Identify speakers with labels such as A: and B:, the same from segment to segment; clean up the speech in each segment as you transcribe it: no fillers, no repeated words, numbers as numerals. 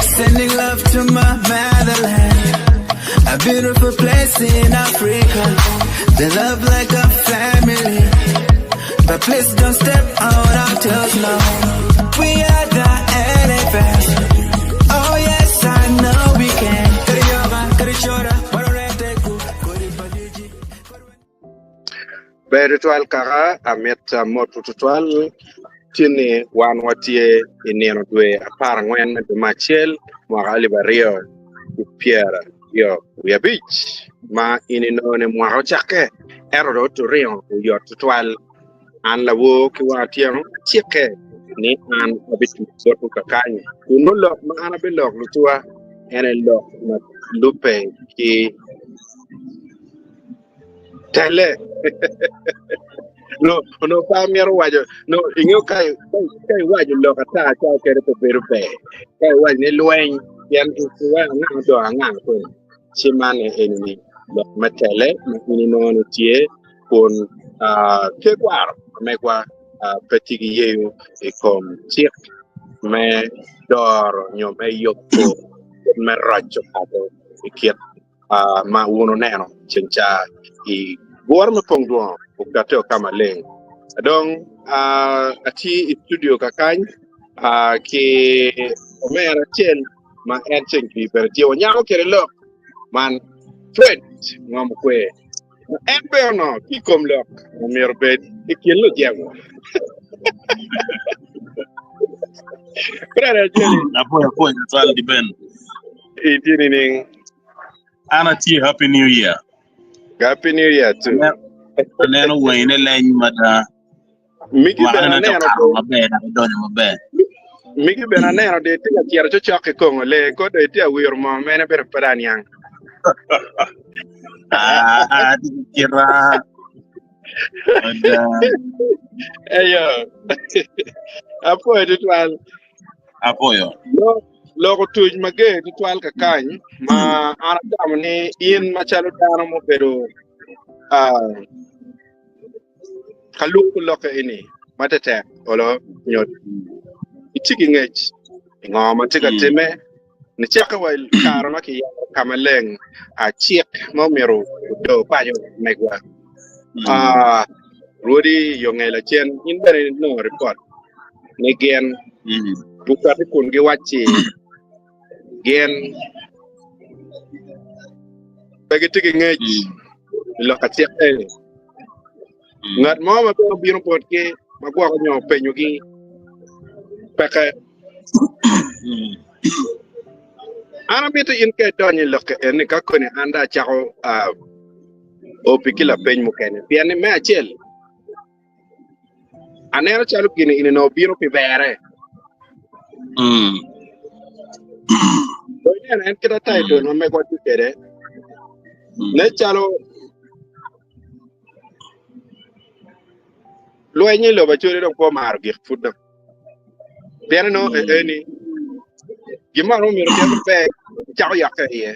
A: Sending love to my motherland, a beautiful place in Africa. They love like a family, but please don't step on our toes now. We are the elephants. Oh yes, I know we can. Kariyoga, karichora, warorete ku, kuripadiji.
B: Ber tutwal kaka, amito amoto tutwal tin ni wan watye i nino dwe 14 me dwe me acel mwaka 2025 ma in inongo ni mwaka ocakke ento dong oturingo oyot tutwal. An lawor ki wang atyeno acikke ni an abituc botwu kakany kun nongo lok ma an abilok lutuwa en aye lok ma lubbe ki telle. No, onongo pe amito waco, no, ingeyo ka, ka iwaco lok ata ca kede pe bedo ber. Ka iwaco ni lweny, pien iweko anga odong anga kunu. Ci man eni lok me telle ma in inongo ni tye kun ah, tekwaro ma megwa ah, pe tye ki yeyo i kom cik me doro nyo me yubo kit me roco paco i kit ah, ma wun wuneno ceng ca i gure me pong dwongo okate ka maleng. Dong ah, atye i studio kakany ah, ki omera acel ma en ceng jwi bene tye wanyako kwede lok man Fred Ngom Kwe. En bene onongo tye i kom lok ma myero obed i kin lujemo. Fred acel
C: Apwoyo apwoyo tutwal di Ben.
B: itye nining?
C: An atye Happy New Year.
B: Happy New Year too.
C: Aneno wayine leny mada.
B: Migi
C: Mwaka
B: bene
C: nene
B: aneno
C: okato maber dok idonyo maber.
B: Migi bene aneno de itye ka cito cocok ki kongo lee ko do itye awiro moo mene bedo pe dong aniang.
C: Ah, ah, atye ki kita. Ada.
B: Eyo. Apwoyo tutwal.
C: Apwoyo.
B: Lok lok otuc mager tutwal kakany ma an atamo ni in macalo dano mubedo ah, Ka lubo lokke eni ma tetek olo nyo itye ki ngec i ngo ma tye ka timme, nicakke wa i kare ma kiyero ka maleng cik ma omyero odor paco megwa. Rwodi yo nge lacen in bene inongo ripot ni gin gukati kun giwacci gin pe gitye ki ngec i lok acik eni. Ngat mo ma bene obino botgi ma gwoko nyo openyogi peke. An amito in ka idonyo i lok eni ka koni an dong acako opi ki lapeny mukene pien ni me acel Aneno calo gin eni onongo obino pi berre. Dong ineno en kit title ma megwa tye kwede, nen calo lweny i lobo Acholi dong pe omaro gik pud dong. Pien inongo eni gin mo romo myero otit maber cako yokke iye.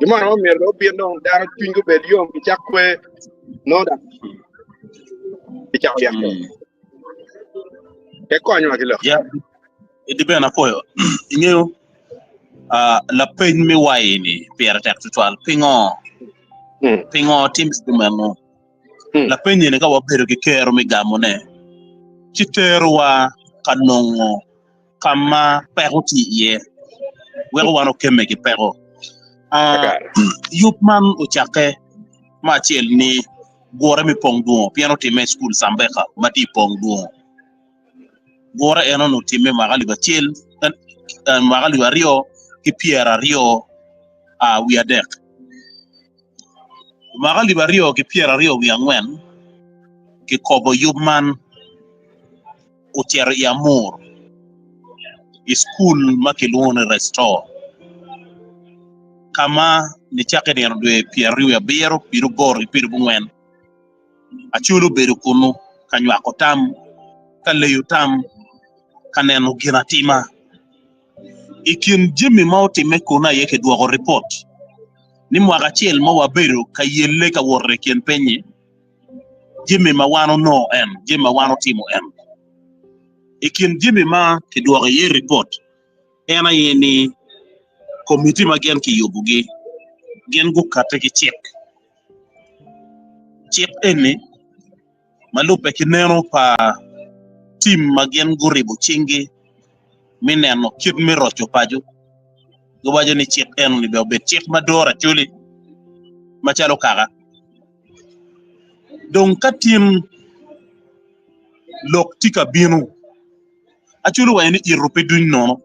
B: Gin mo romo myero obin dong dano cwinygi obed yom gicak kwer nongo dok gicako yokke. Pe konywa ki lok.
C: Ya, idi bene apwoyo. Ingeyo, ah, lapeny me wayi-ni pire tek tutwal. Pingo? Pingo timme kumeno? Lapeny eni ka wabedo ki kero me gamone, ci terowa ka nongo ka ma peko tye iye, weko wan okemme ki peko. Yub man ocakke me acel ni gure me pong dwongo pien otimme i cukul Cambeka ma tye i pong dwongo. Gure en onongo otimme mwaka alip acel mwaka 2023. Mwaka 2024 kikobo yub man ocito i Amur i cukul ma kilwongo ni Restore ka ma nicakke i nino dwe 27 piero ki 94 Acholi obedo kunnu ka nywako tam, ka leyo tam, ka neno ginatima. I kin jami ma otimme kunnu aye kidwoko ripot ni mwaka acel ma wabedo ka yelle ka wot i kin piny-nyi. Jami ma wan onongo en, jami ma wan otimo en. I kin jami ma kidwoko iye ripot en aye ni komiti ma gin kiyubogi gin gukati ki cik. Cik eni ma lubbe ki neno pa tim ma gin guribo cinggi me neno kit me roco paco, giwaco ni cik enoni bene obed cik ma doro Acholi macalo kaka. Dong ka tin lok tye ka bino, Acholi owaco ni ito pe duny nono.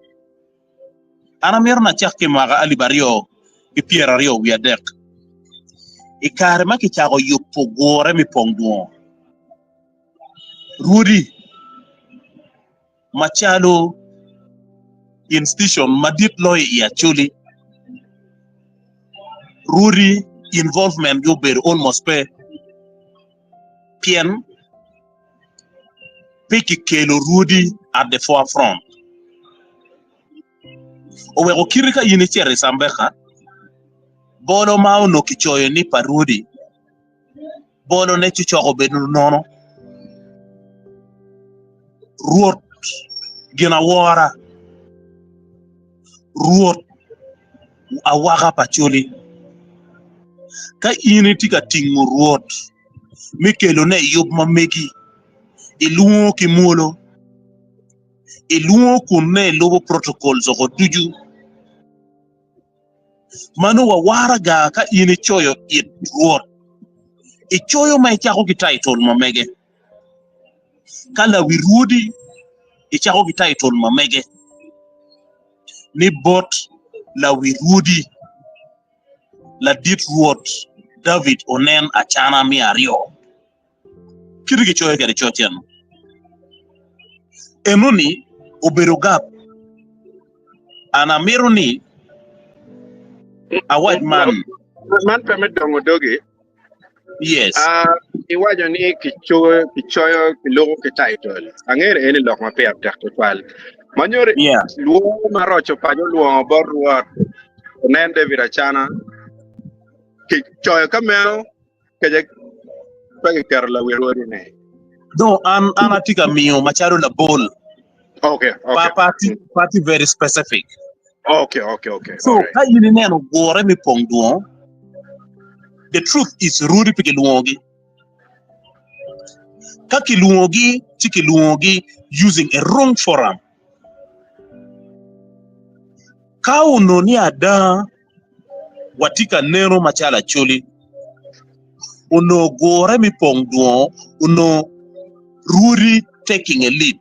C: An amito ni acak ki i mwaka alip 2023 i kare ma kicako yubo gure me pong dwongo. Rwodi macalo institution madit loyo i Acholi, rwodi involvement gi obedo almost pe pien pe kikelo rwodi at the forefront. Oweko kiti ka in icito i Cambeka, bolo ma onongo kicoyo ni pa rwodi, bolone ci coko bedo nono. Rwot gin awora, Rwot awaka pa coli. Ka in itye ka tingo Rwot me kelone i yub ma megi, ilwongo ki mwolo, ilwongo kun nongo ilubo protocols oko ducu. Ma nongo wa waraga ka in icoyo it Rwot, icoyo ma icako ki title ma mege. Ka lawi rwodi icako ki title ma mege ni bot lawi rwodi ladit Rwot David onen acana me aryo. Kite gicoyo kwede coc eno. Enoni obedo gap. An amito ni awac man.
B: Man pe me dongo dogi.
C: Yes.
B: Ah, iwaco ni kicoyo, kicoyo, kiloko ki title. Angeyo ni eni lok ma pire tek tutwal. Ma nyuto
C: Yeah.
B: lwongo ma roco paco olwongo bot Rwot onen David Acana. Kicoyo ka meno Kece pe kiketo lawi rwodi-ni.
C: Dong an an atye ka miyo macalo labol.
B: Okay,
C: Pa
B: okay.
C: pa atye pa atye very specific.
B: Okay, okay, okay.
C: So
B: Alright.
C: ka in ineno gure me pong dwong, the truth is rwodi pe kilwongogi. Ka kilwongogi ci kilwongogi using a wrong forum. Ka onongo ni ada watye ka neno macalo Acholi, onongo gure me pong dwongo onongo rwodi taking a lead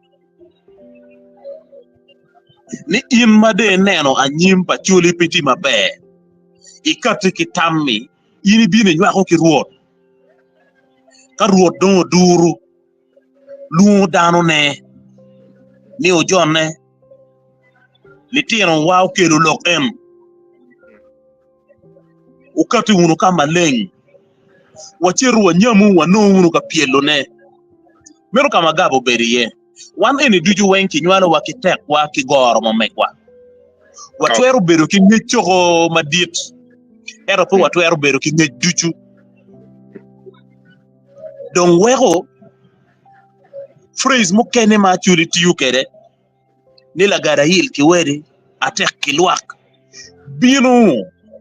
C: ni in ma dong ineno anyim pa Acholi pe tye maber ikati ki tammi in ibino inywako ki Rwot ka Rwot dong oduru lwongo danone ni ojonne Litinowa okelo lok en, wukati wunu ka maleng, wacitu wanyamu wanongo wunu ka pyelone. Meno ka ma Gabo obedo iye. Wan eni ducu weng kinywalowa ki tekwa ki goro ma megwa. Watwero bedo ki ngec coko madit, ento pe watwero bedo ki ngec ducu. Dong weko phrase mukene ma Acholi tiyo kwede ni lagada il ki wedi atek ki lwak bino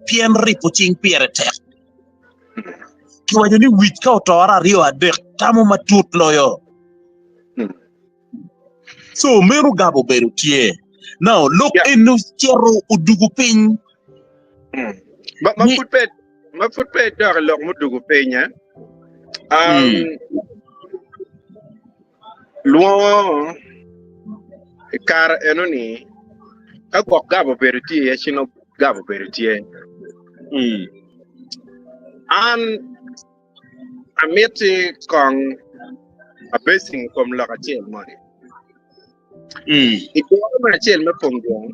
C: pien ripo cing pire tek. Kiwaco ni wic ka otore aryo adek tamo matut loyo. So meno gabo obedo tye. Now lok
B: Yeah.
C: eni ocito odugu piny
B: Ma, ma
C: ni
B: pud pe ma pud pe idok i lok mudugu piny eh? Um,
C: mm,
B: Lwongo i kare eno-ni, ka gwok gabo obedo tye iye, ci nongo gabo obedo tye.
C: mm,
B: An amiti kong abecing i kom lok acel moni.
C: mm,
B: I gure me acel me pong dwong,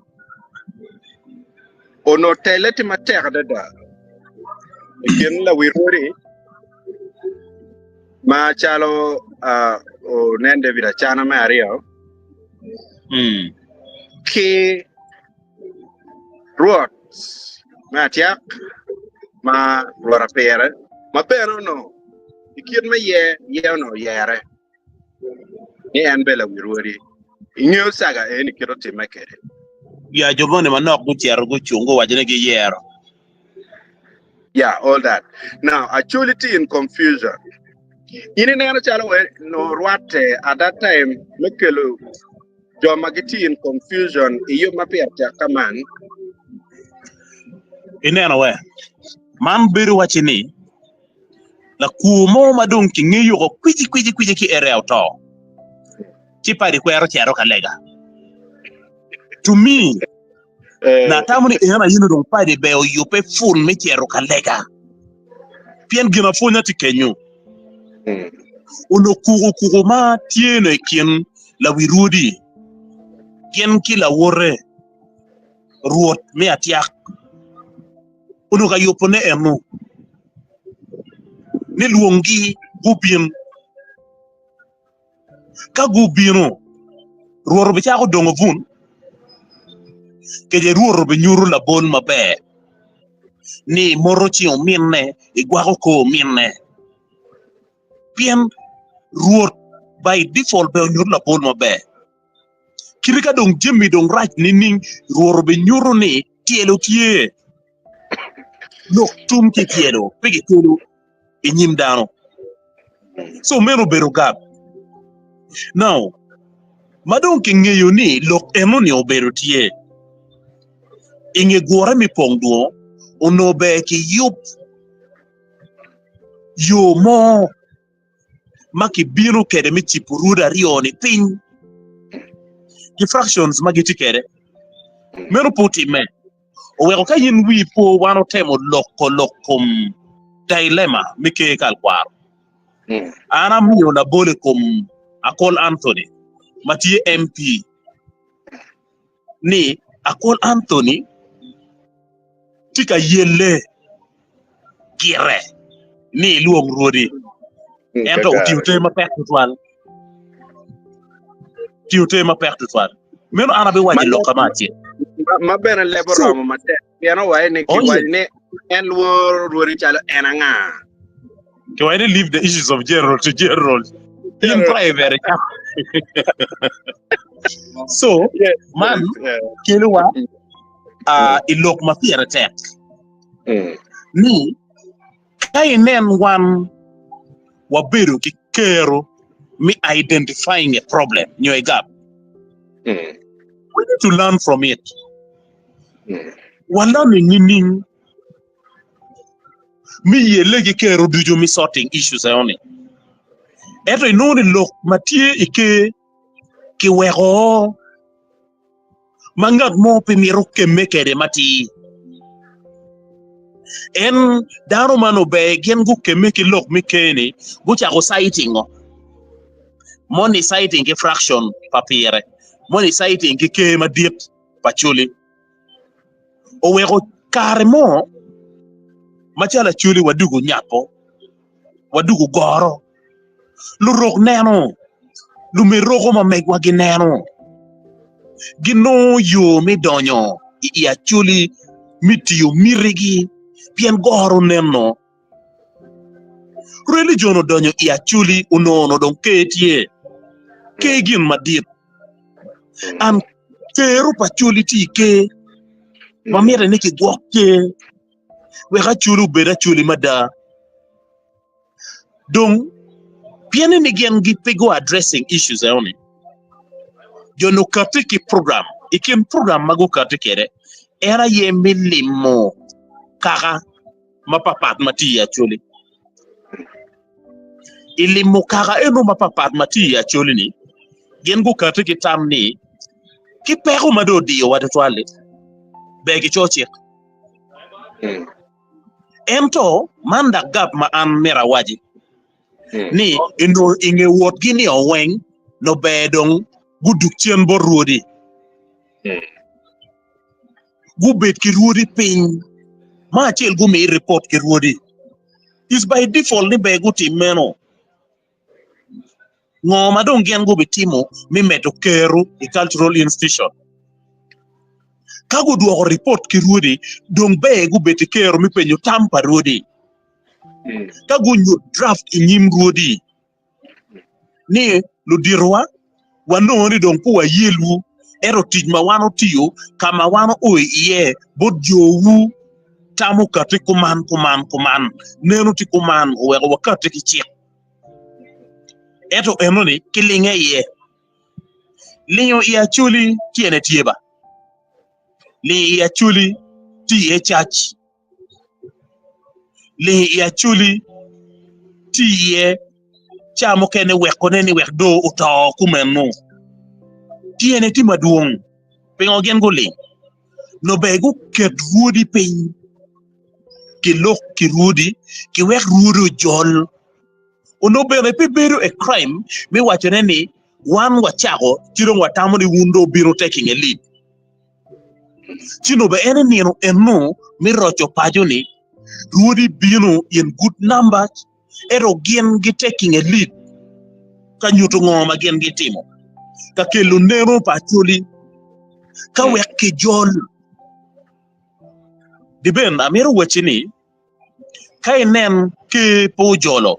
B: onongo telle tye matek adada i kin lawi rwodi macalo onen David Acana me aryo
C: mm,
B: ki Rwot me Atyak ma Rwot Apire ma bene onongo. I kit me yer, yer onongo oyere ni en bene lawi rwodi. Ingeyo saga eni kit otimme kwede.
C: Ya jo moni manok gucito gucung guwaco ni giyero.
B: Yeah, all that. Now, Acholi tye in confusion. In ineno calo we no rwatte at that time me kelo jo ma gitye in confusion i yub ma pire tek ka man.
C: Ineno we, man bedo wacci ni lakwo mo ma dong kingeyo woko kwici kwici kwici ki area oto, ci padi kwero cito ka lega. To me,
B: Eh,
C: natamo ni en aye dong padi ber oyubbe ful me cito ka lega, pien gin apwonya tye kenyo.
B: mm,
C: Onongo kuku kuku ma tye no i kin lawi rwodi gin ki lawote Rwot me atyak onongo ka yubone eno ni lwonggi gubin. Ka gubino, Rwot obicako dongo bun, kece Rwot obinyuto labol maber ni moto cing ominne igwako kor ominne. Pien Rwot by default bene onyuto labol maber. Kite ka dong jami dong rac nining, Rwot obinyuto ni tyelo tye. Lok tum ki tyelo pe gikelo i nyim dano. So meno obedo gap. Now, ma dong kingeyo ni lok eno-ni obedo tye, i nge gure me pong dwong, onongo ber kiyub yo mo ma kibino kwede me cibo rwodi aryo-ni piny ki fractions ma gitye kwede. Meno pe otimme. Oweko ka in wii po wan otemo loko lok kom dilemma me ker kalkwaro. An amiyo labol i kom Akol Anthony ma tye MP ni Akol Anthony tye ka yelle gire ni elwong rwodi ento otiyo ter mapek tutwal. Tiyo ter mapek tutwal. Meno an abiwaco i lokka me acel.
B: Ma bene lebo
C: So,
B: romo matek pien owaco ni
C: oh
B: kiwaco
C: yeah.
B: ni en lworo rwodi calo en anga.
C: Kiwaco ni leave the issues of general to general. In private. So,
B: Yes,
C: man
B: yes, yeah.
C: kelowa uh, i lok ma pire tek
B: Mm.
C: ni ka inen wan wabedo ki kero me identifying a problem nyo a gap,
B: Mm.
C: we need to learn from it.
B: Mm.
C: Wa learn nining me yelle ki kero ducu me sorting issues enoni. Ento inongo ni lok ma tye i ker kiweko ma ngat mo pe mito kemme kwede matir. En dano man ober gin gukemme ki lok me ker-ni gucako citing-o. Moni citing ki fraction pa pire, moni citing ki ker madit pa Acholi. Oweko kare mo macalo Acholi wadugo nyapo, wadugo goro. Lurok neno, lumeroko ma megwa gineno, ginongo yo me donyo i Acholi me tiyo mitigi pien goro neno. Religion odonyo i Acholi onongo dong ker tye, ker gin madit. And kero pa Acholi tye i ker ma mitte ni kigwok ker wek Acholi obed Acholi mada. Dong, pienni ni gin gipe go addressing issues eno-ni, jo-ni okati ki program. I kin program ma gukati kwede, en aye me limo kaka mapapat ma tye i Acholi. I limo kaka eno mapapat ma tye i Acholi-ni, gin gukati ki tam ni ki peko ma dong odiyowa tutwal-li, ber kico cik. Ento man dok gap ma an myero awaci ni onongo i nge wotgi ni oweng nongo ber dong gudug cen bot rwodi, gubed ki rwodi piny ma acel gumi ripot ki rwodi. It's by default ni ber gutim meno. Ngo ma dong gin gubitimo me medo kero i cultural institution? Ka gudwoko ripot ki rwodi, dong ber gubed ki kero me penyo tam pa rwodi. Ka gunyut draft i nyim rwodi ni luditowa wanongo ni dong pe wayelwu ento tic ma wan otiyo ka ma wan oo iye bot jowu tam okati kuman kuman kuman neno tye kuman oweko wakati ki cik ento enoni kilinge iye lingo i Acholi tyene tye ba lingo i Acholi tye iye cac. Ling i Acholi tye iye ca mukene wekone ni wek dong oto kumeno. Tyene tye madwong, pingo gin guling? Nongo ber guket rwodi piny kilok ki rwodi kiwek rwodi ojol. Onongo bene pe bedo a crime me wacone ni wan wacako ci dong watamo ni wun dong wubino taking a lead. Ci nongo bene en i nino eno me roco paco-ni, rwodi bino in good numbers ento gin gi taking a lead ka nyuto ngo ma gin gitimo, ka kelo neno pa Acholi ka wek kijol. Deben amito wacci ni ka inen ker pe ojolo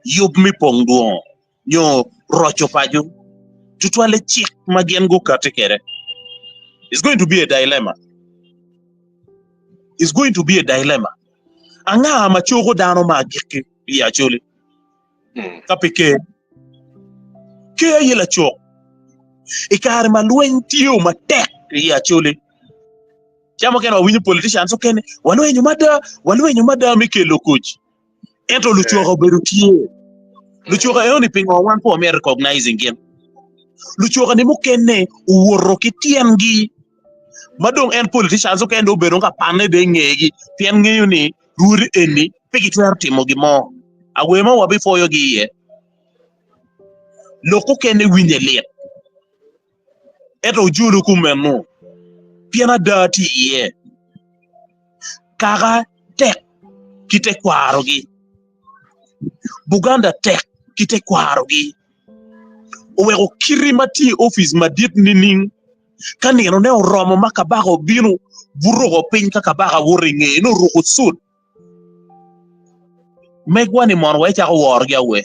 C: yub me pong dwongo nyo roco paco, tutwalle cik ma gin gukati kwede. It's going to be a dilemma. It's going to be a dilemma. Anga ma coko dano ma agikki i Acholi? Ka pe ker. Ker aye lacok. I kare ma lweny tye matek i Acholi, ca mukene wawinyo politicians okene, walwenyo mada, walwenyo mada me kelo kuc. Ento lucoka obedo tye. Lucoka eno ni pingo wan pe wamito recognizing gin? Lucoka ni mukene owoto ki tyengi ma dong en politicians okene dong obedo ka panne dong ingegi pien ngeyo ni rwodi eni pe gitwero timo gin mo. Awer ma wabipwoyogi iye lok okene winye lit ento ojolo kumeno pien ada tye iye. Kaka tek ki tekwarogi, Buganda tek ki tekwarogi oweko kiti ma tye i opic madit nining ka ninone oromo ma kabaka obino buruko piny ka kabaka woto i ngeye nongo oruko cut megwa ni mono wa ecako worogi awe.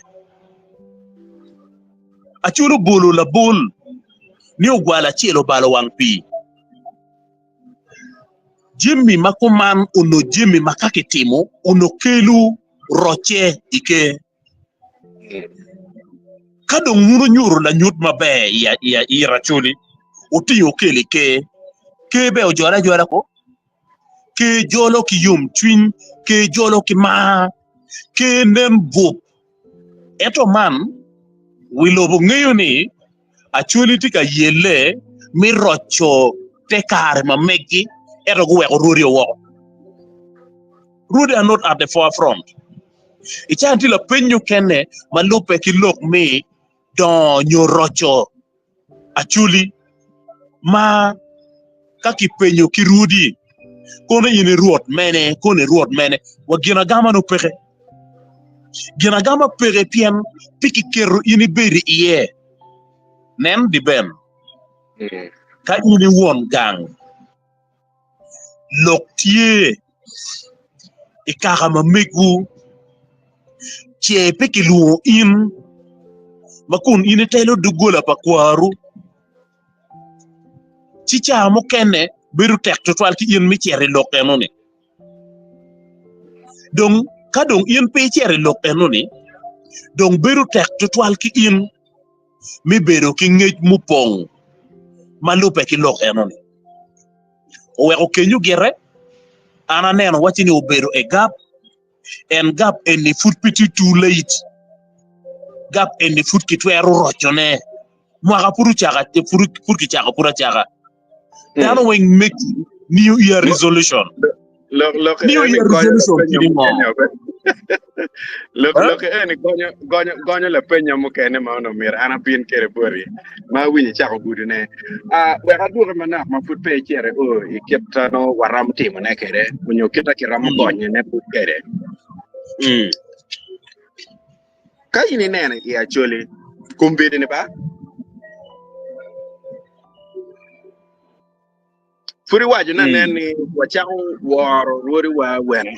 C: Acol obolo labol ni ogwal acel obalo wang pii. Jami ma kuman onongo jami ma ka kitimo onongo kelo rocce i ker. Ka dong wun wunyuto lanyut maber i Acholi, wutingo wukel i ker, ker bene ojole ajola ko, ker jolo ki yomcwiny, ker jolo ki mar, ker nen bup. Ento man wi lobo ngeyo ni Acholi tye ka yelle me roco te kare ma meggi ento guweko rwodi woko. Rwodi are not at the forefront. I caa tye lapeny mukene ma lubbe ki lok me dongo nyo roco Acholi ma ka kipenyo ki rwodi kono in i rwot mene kono i rwot mene wa gin agama nongo peke. Gin agama peke pien pe kiketo in ibedo iye. Nen di ben ka in i won gang lok tye i kaka ma megwu ce pe kilwongo in ma kun in itelo doggola pa kwaru ci ca mukene bedo tek tutwal ki in me cito i lok enoni. Dong ka dong in pe icito i lok enoni dong bedo tek tutwal ki in me bedo ki ngec mupong ma lubbe ki lok enoni. Oweko kenyo gire, an aneno wacci ni obedo e gap, en gap eni pud pe tye too late, gap eni pud kitwero rocone, mwaka pud ocako pud kicako pud acaka. Dano weng making new year resolution.
B: Lok lok
C: New
B: eni
C: year
B: gonyo
C: resolution
B: lapenyo
C: kidi ngo?
B: mukene obe. Lok
C: Huh?
B: lok eni gonyo gonyo gonyo lapenyo mukene ma onongo myero an abin kwede boti ma awinyo icako gudone. Ah, wek adwoki manok ma pud pe icito i o i kit ma waromo timone kwede onyo kit ma kiromo
C: Mm.
B: gonyone pud kwede.
C: Mm.
B: Ka in ineno i Acholi kombeddi-ni ba, Pud iwaco ni anen ni wacako woro rwodiwa awene.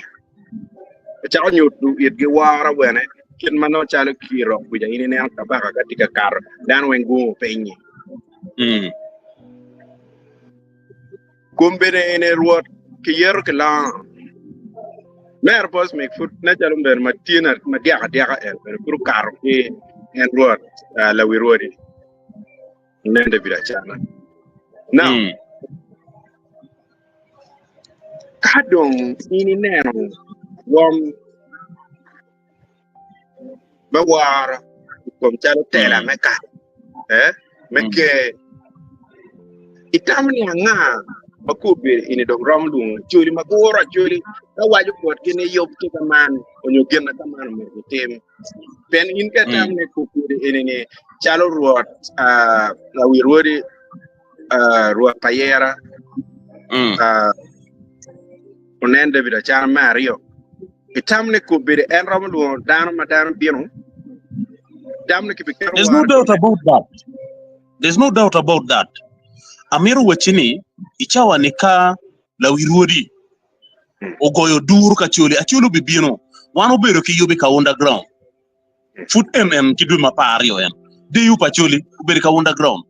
B: Acako nyuto itgi woro bene kit ma nongo calo ki i rok kuca in ineno kabaka ka tye ka kato dano weng gungo piny-nyi.
C: Mm.
B: Kombeddi eni Rwot kiyeto ki longo. Mer Bosmic pud nen calo obedo ma tye ma dyaka adyaka en bene pud okato ki en Rwot lawi rwodi nen David Acana. Now,
C: Mm.
B: ka dong in ineno rwom me woro i kom calo tela
C: Mm.
B: me kaka eh, me
C: Mm.
B: ker itamo ni anga ma kobedo ini dong romo lwongo acholi ma guro acholi ka waco botgi ni yub tye ka man onyo gin ma ka man omyero gitim pien in ka itamo
C: Mm.
B: ni kobedo ini ni calo rwot ah, lawi rwodi ah, rwot payera
C: Mm.
B: ah, onen David Acana me aryo. Itamo ni kobedo en romo lwongo dano ma dano bino? Itamo ni kibiketo
C: There's no
B: woro i
C: doubt
B: kome?
C: about that. There's no doubt about that. Amito wacci ni i cawa ni ka lawi rwodi ogoyo duru ka coli, acoli obibino. Wan obedo ki yub i Kaunda ground. Pud en en ki dwe ma paryo en. Deyo pa Acholi obedo i Kaunda ground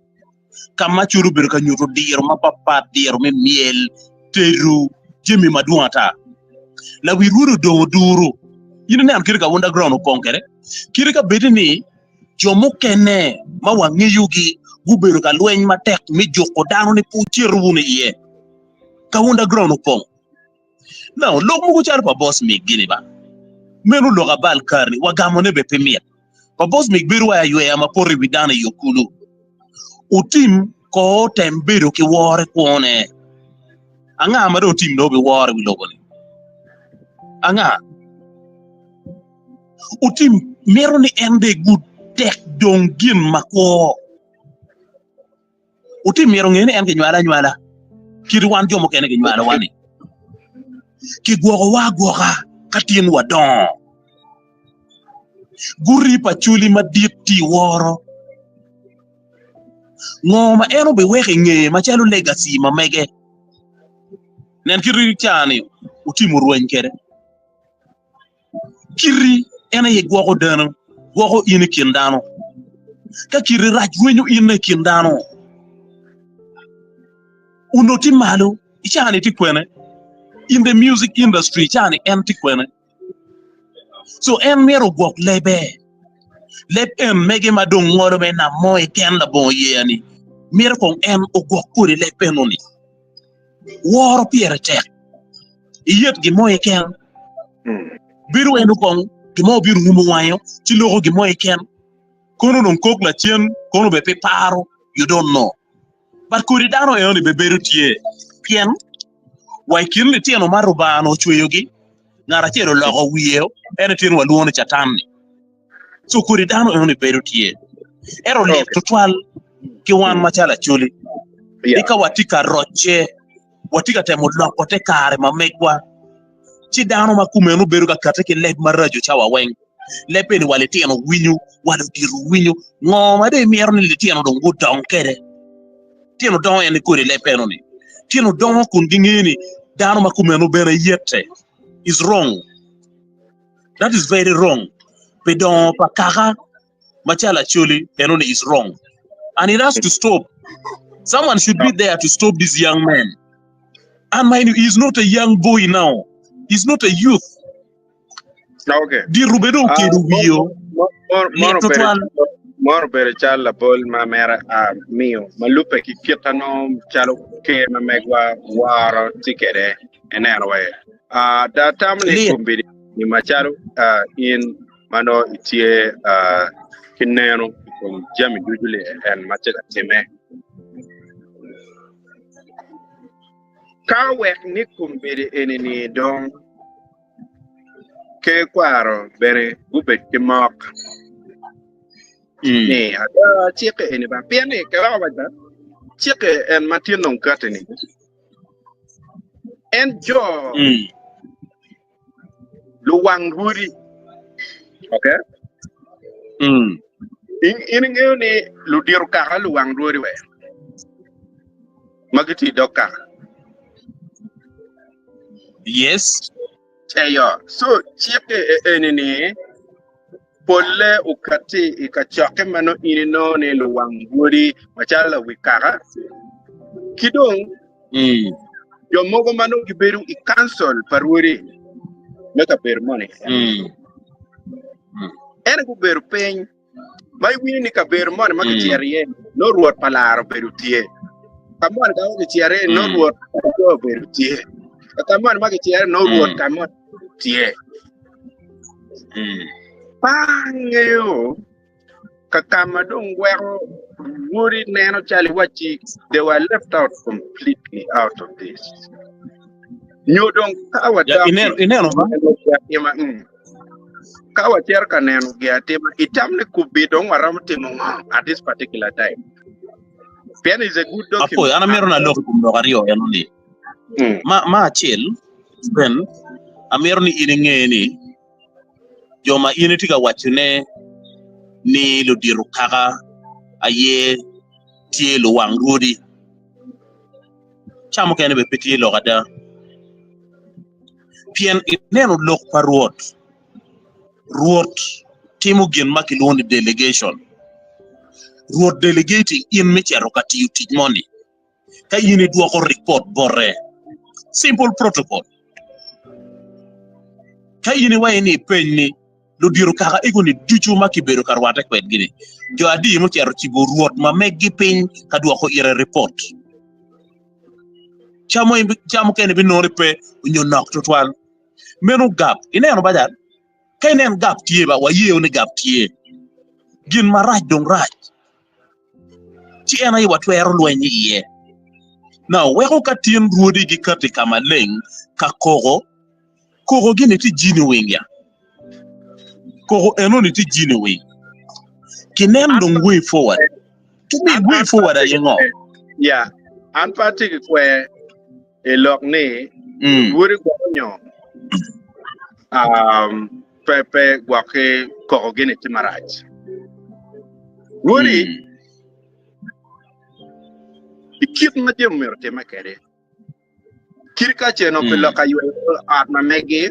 C: ka ma Acholi obedo ka nyuto diro mapatpat, diro me myel, tedo, jami madwong ata. Lawi rwodi odong oduru. In ineno kite Kaunda ground opong kwede? Kite ka bedi ni jo mukene ma wangeyogi gubedo ka lweny matek me juko dano ni pe wucito wunu iye. Kaunda ground opong. Now, lok mogo calo pa boss mig gini ba, meno lok abal karni, wagamo ne be pe mit. Pa boss mig bedo wa ayweya ma poto i wi dano i yo kulu. Otim ko otem bedo ki woro i kwone. Anga ma dong otim dong obiworo i wi lobo ni? Anga? Otim mito ni en de gud tek dong gin makwo. Otim myero onge ni en kinywale anywala kit wan jo mukene kinywalowa ni. Kigwokowa agwoka ka tin wadongo. Guti pa coli madit tye i woro. Ngo ma en obiweko i ngeye macalo legacy ma mege? Nen kit ca-ni Otim orweny kwede. Kiti en aye gwoko dano, gwoko in i kin dano. Ka kiti rac rwenyo in i kin dano. Onongo tye malo i caa-ni tye kwene? In the music industry i caa-ni en tye kwene? So en myero ogwok lebe. Leb en mege ma dong ngolo me nam mo keken labongo yeya-ni, mito kong en ogwok kodi leb eno-ni. Woro pire tek. Iyet gin mo keken. Bedo en kong gin mo obino rumo wange ci loko gin mo keken. Kono dong kok lacen kono bene pe paro you don't know. But kodi dano enoni bene bedo tye pien wa i kin litino ma Rubanga onongo ocweyogi ngat acel oloko wiye en aye tyen walwongo ni Catan-ni. So kodi dano enoni bedo tye. Ento lit tutwal ki wan macalo Acholi ni ka watye ka rocce watye ka temo loko te kare ma megwa, ci dano ma kumeno bedo ka kati ki leb maraco cawa weng. Leb eni wa litino winyo, wa ludito winyo. Ngo ma dong imito ni litino dong gudong kwede? Tino dongo en ni kodi leb eno-ni. Tino dongo kun gingeyo ni dano ma kumeno bene yete is wrong. That is very wrong. Pi dongo pa kaka macalo Acholi eno ni is wrong and it has to stop. Someone should be there to stop this young man. And mind you, he is not a young boy now. He's not a youth.
B: Okay.
C: Diro bedo
B: Ah,
C: okedo wiyo.
B: Moro
C: Lit
B: obedo
C: tutwal.
B: moro obedo calo labol ma mere a miyo ma lubbe ki kit ano calo ker ma megwa woro tye kwede ineno wa Ah, da tamo ni
C: Lit.
B: kombeddi ni macalo ah, in ma nongo itye ki neno i kom jami ducu li en ma tye ka timme. Ka wek ni kombeddi eni-ni dong ker kwaro bene gubed ki mok ni ada cikke eni ba pien ni keweko wac ba cikke en ma tye nong kati-ni en jo luwang rwodi. Okay?
C: Mm.
B: In, in ingeyo ni ludito kaka luwang rwodi we ma gitye i dog kaka.
C: Yes.
B: Eyo, so cikke eni ni polle okatti i kacokke ma nongo in inongo ni luwang rwodi macalo lawi kaka ki dong jo mogo ma nongo gibedo i kancil pa rwodi me kabedo moni. Ento gubedo piny ma iwinyo ni kabedo moni ma kicito iye nongo rwot pa laro obedo tye, ka moni ka ma kicito iye nongo rwot pa laco obedo tye, ka moni ma kicito iye nongo rwot ka moni obedo tye. Pe angeyo ka ka ma dong weko rwodi neno calo iwacci they were left out completely out of this nyo dong ka wadok
C: Ineno ba?
B: Ka wacito ka neno gin atima, itam ni kubbi dong waromo timo ngo at this particular time? Pien is a good
C: Apoyo,
B: document.
C: an amito ni alok i kom lok aryo eno ni. Ma, ma acel, Ben, amito ni in inge ni jo ma in itye ka wacone ni ludito kaka aye tye luwang rwodi. Ca mukene bene pe tye lok ada. Pien ineno lok pa Rwot, Rwot timo gin ma kilwongo ni delegation. Rwot delegating in me cito ka tiyo tic moni ka in idwoko ripot bote. Simple protocol. Ka in iwaco ni ipeny ni ludito kaka ego-ni ducu ma kibedo ka rwatte kwedgi-ni, jo adi mucito cibo Rwot ma meggi piny ka dwoko ire ripot? Ca mukene ibinongo ni pe nyo nok tutwal. Meno gap. Ineno ba jal? Ka inen gap tye ba, wayeo ni gap tye. Gin marac dong rac. Ci en aye watwero lweny iye. Now, weko ka tin rwodi gikati ka maleng ka koko, Koko gini tye jini wing ya. Koko enoni tye jini wing. Kinen dong way forward. To me way forward aye ngo?
B: Ya, an pe atye ki kwer i lok ni rwodi gwoko nyo um, pe pe gwoki koko gini tye marac. Rwodi i kit ma jami myero otimme kwede. Kit ka ce onongo pi lok ayweyo ot ma megi,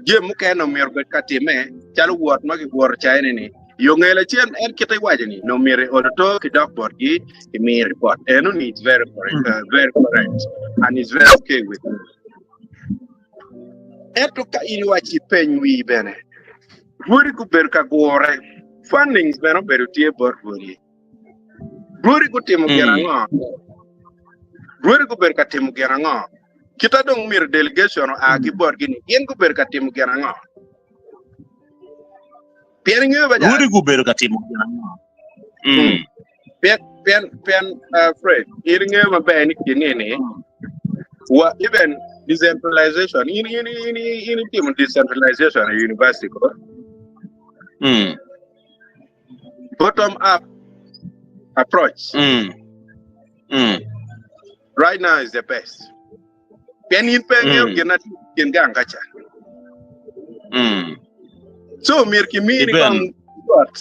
B: jami mukene onongo myero obed ka timme, calo wot ma giwoto caine-ni. Yo nge lacen, en kite iwaco-ni, onongo myero i olo to ki dok botgi imi ripot. Eno-ni it's very correct, uh, very correct and it's very okay with me. Ento ka in iwaco ipeny wii bene, rwodi gubedo ka gure, fundings bene obedo tye bot rwodi. Rwodi gutimo gin ango? Rwodi gubedo ka timo gin ango? Kita dong myero delegation oa ki botgi ni gin gubedo ka timo gin ango? Pien ingeyo ba
C: Rwodi gubedo ka timo gin ango? Mm.
B: Pien pien pien uh, Fred, in ingeyo maber ni kini ni wa even decentralization in in in in itimo decentralization e university ko.
C: Mm.
B: Bottom up approach.
C: Mm. Mm.
B: Right now is the best. Pien in pe ingeyo
C: Mm.
B: gin na tye i kin gang ka ca.
C: Mm.
B: So myero kimini
C: Iben.
B: kong got.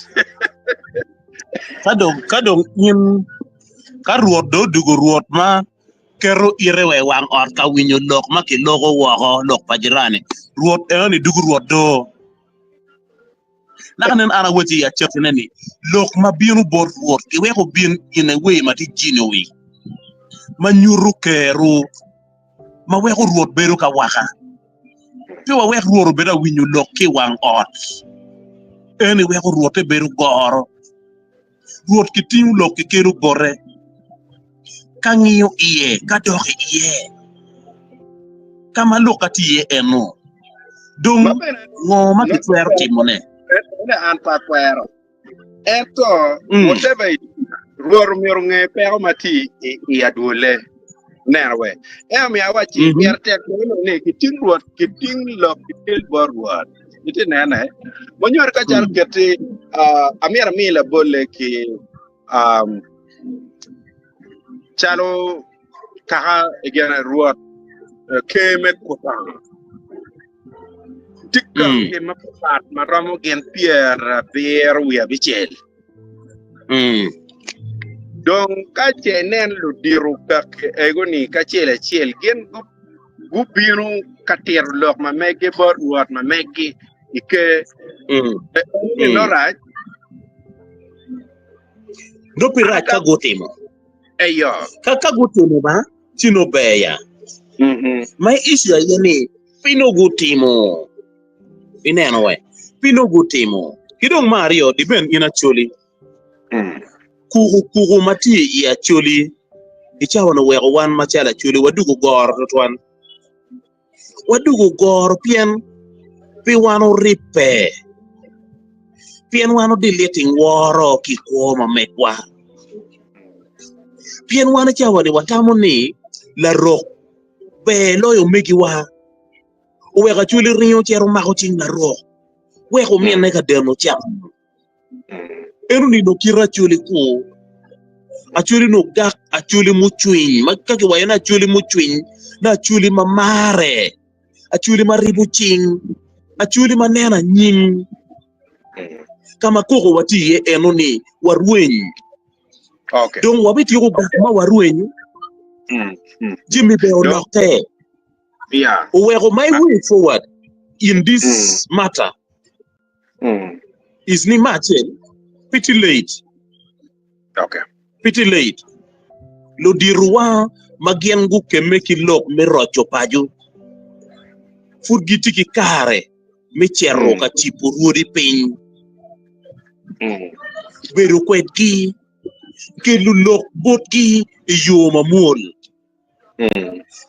C: Ka dong ka dong in ka Rwot dong odugo Rwot ma keto ite wa i wang ot ka winyo lok ma kiloko woko lok pa jirani. Rwot enoni dugo Rwot do. Naka nen an awaco i acakine ni, lok ma bino bot Rwot giweko bin in a way ma tye genuine, ma nyuto kero, ma weko Rwot bedo ka waka. Pe wawek Rwot obed awinyo lok ki i wang ot. Eni weko Rwotte bedo goro. Rwot kitingo lok kikelo bote, ka ngiyo iye, ka dok iye, ka ma lokka tye iye eno. Dong
B: Ma bene
C: ngo ma kitwero timone?
B: ene an pe akwero. Ento
C: Mm.
B: whatever it is, Rwot omyero onge peko ma tye i, i adwolle. Neno we. En omiyo awacci
C: Mhm.
B: pire tek bene ni kiting Rwot, kiting lok kikel bot Rwot. Itye nene? Wanyuto ka calo keti, uh, amyero ami labolle ki um, calo kaka igene Rwot eh, ker me Kutang. Tika
C: Mm.
B: ki mapat ma romo gin 76.
C: Mm.
B: Dong ka ce inen ludito kaki ego-ni kacel acel gin gu- gubino. ka tito lok ma meggi bot rwot ma meggi i ker. Eni nongo rac.
C: Nongo pe rac ka gutimo.
B: Eyo.
C: Ka ka gutimo ba, ci nongo ber ya. Ma issue aye ni pe nongo gutimo. Ineno we? Pe nongo gutimo. Ki dong me aryo, depend in Acholi. Kuku kuku ma tye i Acholi i cawa-ni oweko wan macalo Acholi wadugo goro tutwal. Wadugo goro pien pe wan oribbe, pien wan odiliting woro ki i kwo ma megwa, pien wan i cawa-ni watamo ni larok ber loyo omegiwa. Oweko Acholi ringo cito mako cing larok wek ominne ka deno can. En onino kit Acholi kur. Acholi onongo gak Acholi mucwiny ma ka kiwaco ni Acholi mucwiny ni Acholi ma marre, Acholi ma ribo cing, Acholi ma neno anyim. Ka ma koko watye iye eno ni warweny.
B: Okay.
C: Dong wabityeko gak ma warweny, jami bene olokke.
B: Yeah.
C: Oweko my way forward in this matter is ni me acel pe tye late,
B: Okay.
C: pe tye late. Luditowa ma gin gukemme ki lok me roco paco pud gitye ki kare me cito ka cibo rwodi piny, bedo kwedgi, kelo lok botgi i yo mamwol.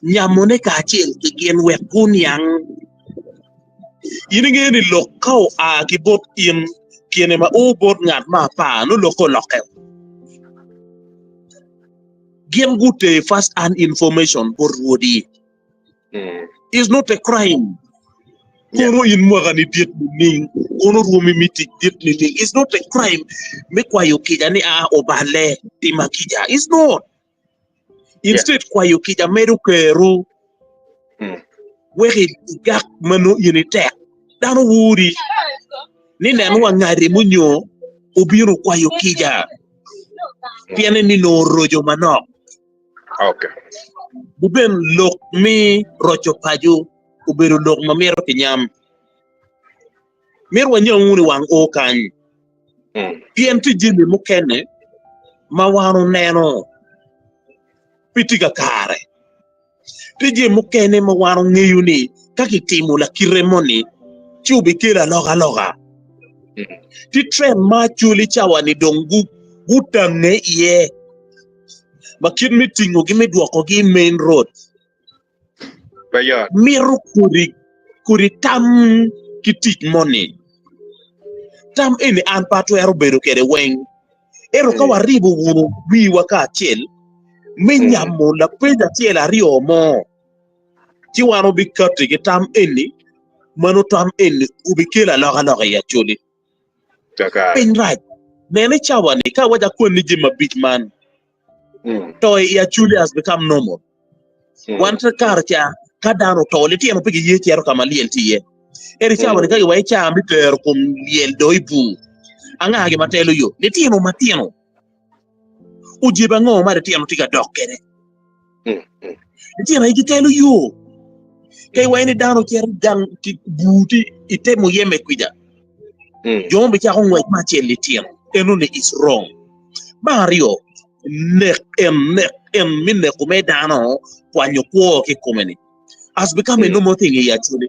C: Nyamone kacel ki gin wek guniang. In ingeyo ni lok ka oa ki bot in kine ma o bot ngat ma apar nongo lokke olokke. Gin gute first hand information bot rwodi. It's not a crime. Kono in mwaka ni dit nining, kono rwomi me tic dit nining, it's not a crime me kwayo kica ni a oballe tima kica. It's not. Instead kwayo kica medo keru wek igak ma nongo in itek. Dano wuri ni nen wa ngati munyo obino okwayo kica pien ni nongo oroco manok. Guben lok me roco paco obedo lok ma mito kinyam. Mito wanyangu ni wang o kany. Pien tye jami mukene ma wan oneno pe tye kakare. Tye jami mukene ma wan ongeyo ni ka kitimo lakite moni ci obikelo alokaloka. Tye trend ma Acholi cawa-ni dong gutange iye ma kit me tingogi me dwokogi i main road.
B: Pe yot.
C: Mito kodi kodi tam ki tic moni. Tam eni an pe atwero bedo kwede weng. Ento ka waribo wunu wiwa kacel me nyamo lapeny acel aryo mo, ci wan wabikatti ki tam eni, mano tam eni obikelo alokaloka i Acholi.
B: Kakare.
C: Piny rac. Nen i cawa-ni ka awaco akwanni jami abic man, to i Acholi has become normal. Wan te kare ca ka dano oto litino pe giye cito ka ma lyel tye iye. Ento i cawa-ni ka giwaco ca me tero kom lyel do i bur, anga gi ma telo yo? Litino matino. Ojebe ango ma litino tye ka dok kwede? Litino aye gitelo yo. Ka iwaco ni dano cito gang ki bur ti ite muyeme kwija, jo mo bicako ngwec me acel litino. Enoni is wrong. Me aryo, nek en nek en me neko me dano kwanyo kwo ki i kome-ni has become a normal thing i Acholi.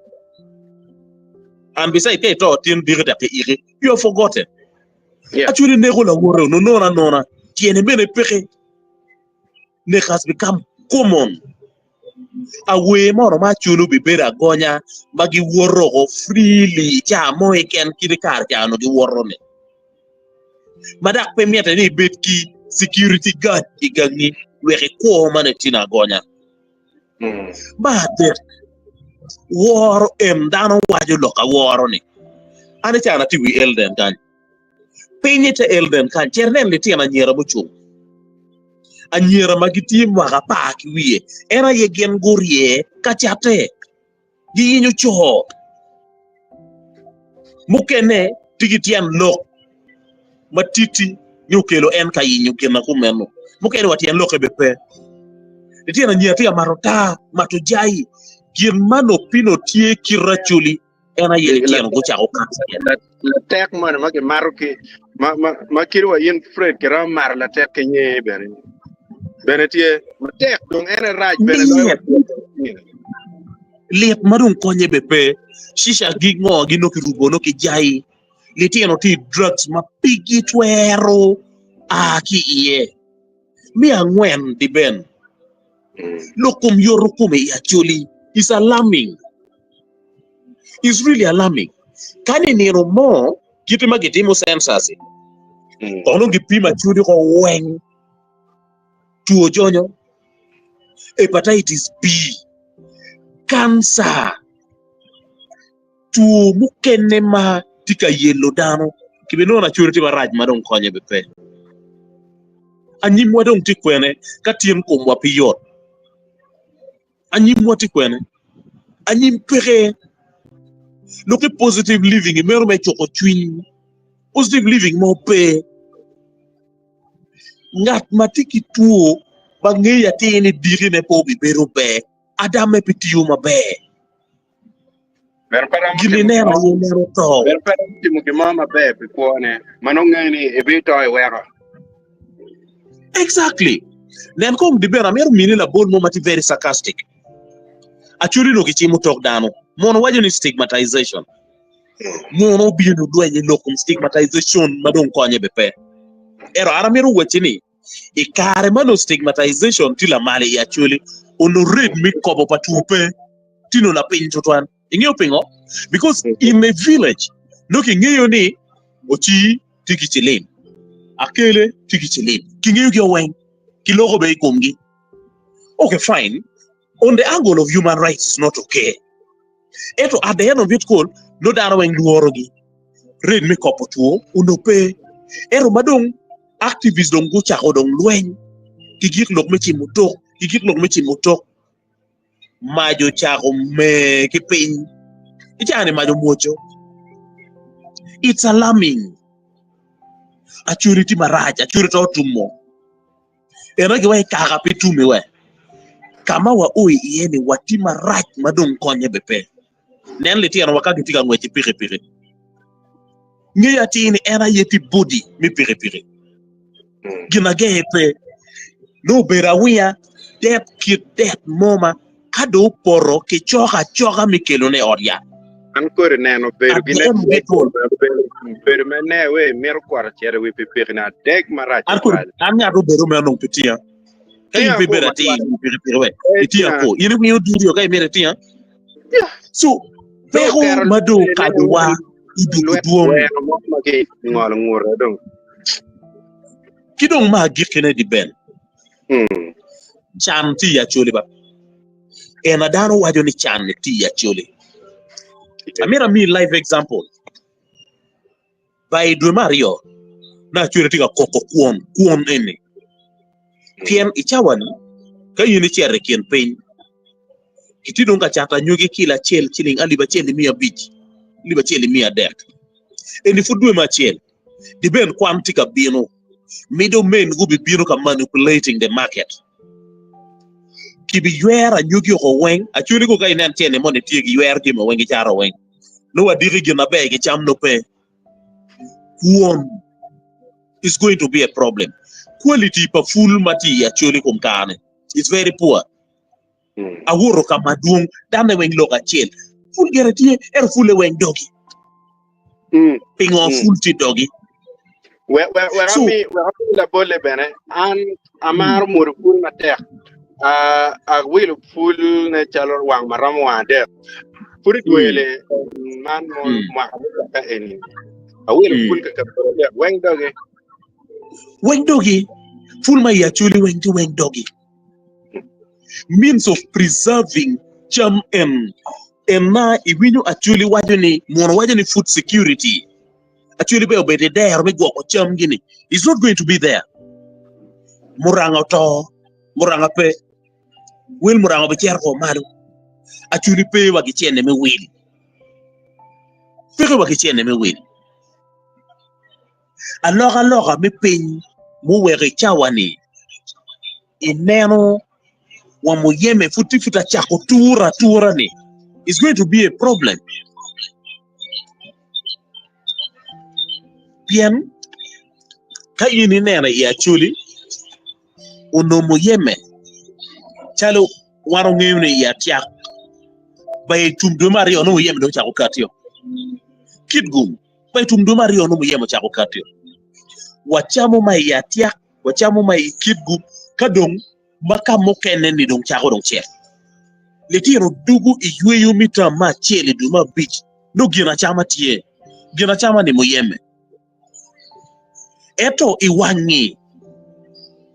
C: And beside ka ito tin diki dok iiki, you have forgotten.
B: Yeah.
C: Acholi neko lawote onono anona, tyene bene peke. Nek has become common. Awer mono ma Acholi obibedo agonya ma giwoto oko freely ca mo keken kit i kare ca onongo giwoto-ni. Ma dok pe mitte ni ibed ki security guard i gangi wek ikwo ma nongo itye agonya. Me adek, woro en dano waco lok aworo-ni. An i cana atye i wi Elden kany. Piny i te Elden kany, cit inen litino anyira mucung. Anyira ma gitye mwaka apar ki wiye, en aye gin gurye ka catte. Giyenyo co. Mukene tye ki tyen lok ma titi ni okelo en ka yenyo gin ma kumeno. Mukene wa tyen lokke bene pe. Litino anyira tye ka mato taa, mato jai. Gin ma nopino tye kit Acholi en aye litino gucako kato iye.
B: Latek moni ma kimato ki ma ma ma kit wa in Fred kiromo mato latek ki nyer bene bene tye matek dong en aye rac bene loyo
C: Lit. Lit ma dong konye be pe. Cica gi ngo gi nongo kirubo nongo kijai. Litino tye i drugs ma pe gitwero a ki iye. Me angwen diben. Lok kom yoto kome i Acholi is alarming. Is really alarming. Ka ni nino mo kite ma gitimo census kono gipimo Acholi ko weng two jonyo, hepatitis B, cancer, two mukene ma tye ka yelo dano kibinongo Acholi tye marac ma dong konye be pe. Anyimwa dong tye kwene ka tyen komwa pe yot? Anyimwa tye kwene? Anyim peke. Lok ki positive living meno me cuko cwiny. Positive living mo pe. Ngat ma tye ki two ma ngeyo atir ni dikine pe obibedo ber, adamme pe tiyo maber.
B: Bene pe romo
C: Gin
B: timo
C: ineno aye neno to.
B: Bene pe romo timo gin mo maber pi kwone ma nongo ngeyo ni ebito iweko.
C: Exactly. Nen kong di bene amito mini labol mo ma tye very sarcastic. Acholi onongo gicimo tok dano. Mono waco ni stigmatization. Mono obino odwenyo i lok kom stigmatization ma dong konye be pe. Ento an amito wacci ni i kare ma nongo stigmatization tye lamal i Acholi, onongo rate me kobo pa two pe tye nongo lapiny tutwal. Ingeyo pingo? Because in a village nongo kingeyo ni Ocii tye ki cilim, Akele tye ki cilim, kingeyogi weng, kiloko bene i komgi. Okay fine, on the angle of human rights is not okay. Ento at the end of it all, nongo dano weng lworogi. Rate me kopo two onongo pe. Ento ma dong activists dong gucako dong lweny ki gik lok me cimo tok, ki gik lok me cimo tok, mac ocako mer ki piny. I caa-ni mac omwoco. It's alarming. Acholi tye marac, acholi to otumo. Ento giweko kaka pe tumi we. Ka ma wao iye ni watye marac ma dong konye be pe. Nen litinowa ka gitye ka ngwec ki pikipiki. Ngeyo atir ni en aye tye body me pikipiki. Gin agenge pe. Nongo obedo awinya det kit det mo ma ka dong opoto kicoko acoka me kelone i ot yat.
B: An kodi neno bedo
C: At
B: gi
C: the end of it all,
B: bedo me ne we mito kwoto cito i wi pikipiki ni adek marac
C: an kodi
B: tutwal.
C: an ngat obedo me onongo pe tinga. Ka in
B: Tinga
C: pe
B: kwo
C: ibedo atir
B: matwal.
C: i wi pikipiki we
B: Pe
C: itinga
B: tinga.
C: kwo. In iwinyo durio ka imito itinga. So
B: Dong
C: peko
B: oketo
C: ma dong okadowa i dwogo
B: lwet
C: dwong
B: gweno mo ma kingolo ngute dong.
C: Ki dong ma agikkine di ben, can tye i Acholi ba. En a dano waco ni can ni tye i Acholi. Amito ami live example. Ba i dwe me aryo, na Acholi tye ka koko kwon, kwon eni. Pien i cawa ni, ka in icito i kin piny, kitye dong ka cato anyogi kilo acel ciling alip acel ki miya abic, alip acel ki miya adek. Eni pud dwe me acel. Dibed kwan tye ka bino, middle men gubibino ka manipulating the market. Kibiywero anyogi oko weng, actually ko ka inen cene moni tye giywero jami weng gicato weng. Nongo wadiki gin maber gicam nongo pe. Kwon is going to be a problem. Quality pa pul ma tye i Acholi kom kare-ni is very poor. Awoto ka madwong, danne weng lok acel. Pul gire tye, ento pulle weng dogi. Pingo pul tye dogi?
B: Wek wek wek
C: So,
B: ami wek ami labolle bene an amaro mwodo pul matek Ah, awilo pul ne calo wang ma romo wang adek pud
C: mm,
B: idwele man mo
C: mm,
B: mwaka mukato eni awilo pul
C: mm.
B: ka kabedo adek weng dogi
C: Weng dogi, pul ma i Acholi weng tye weng dogi. Means of preserving cam en en ma iwinyo Acholi waco ni muno waco ni food security. Acholi bene obedo i dero me gwoko cam gini is not going to be there. Muranga oto, muranga pe, wel muranga obicito ko malo. Acholi pe wa ki cene me wil. Peke wa ki cene me wil. Alokaloka me piny muweko i cawa-ni ineno. Wa muyeme pud tye pud acako tura atura ni it's going to be a problem. Pien ka in ineno i Acholi onongo muyeme calo wan ongeyo ni i Atiak ba i tum dwe me aryo nongo muyeme dong ocako katio. Kitgum ba i tum dwe me aryo nongo muyeme ocako katio. Wacamo ma i Atiak wacamo ma i Kitgum ka dong ma ka mukene-ni dong cako dong cek. Litino dugo i yweyo me tam me acel i dwe me abic nongo gin acama tye, gin acama-ni muyeme. Ento i wang-ngi,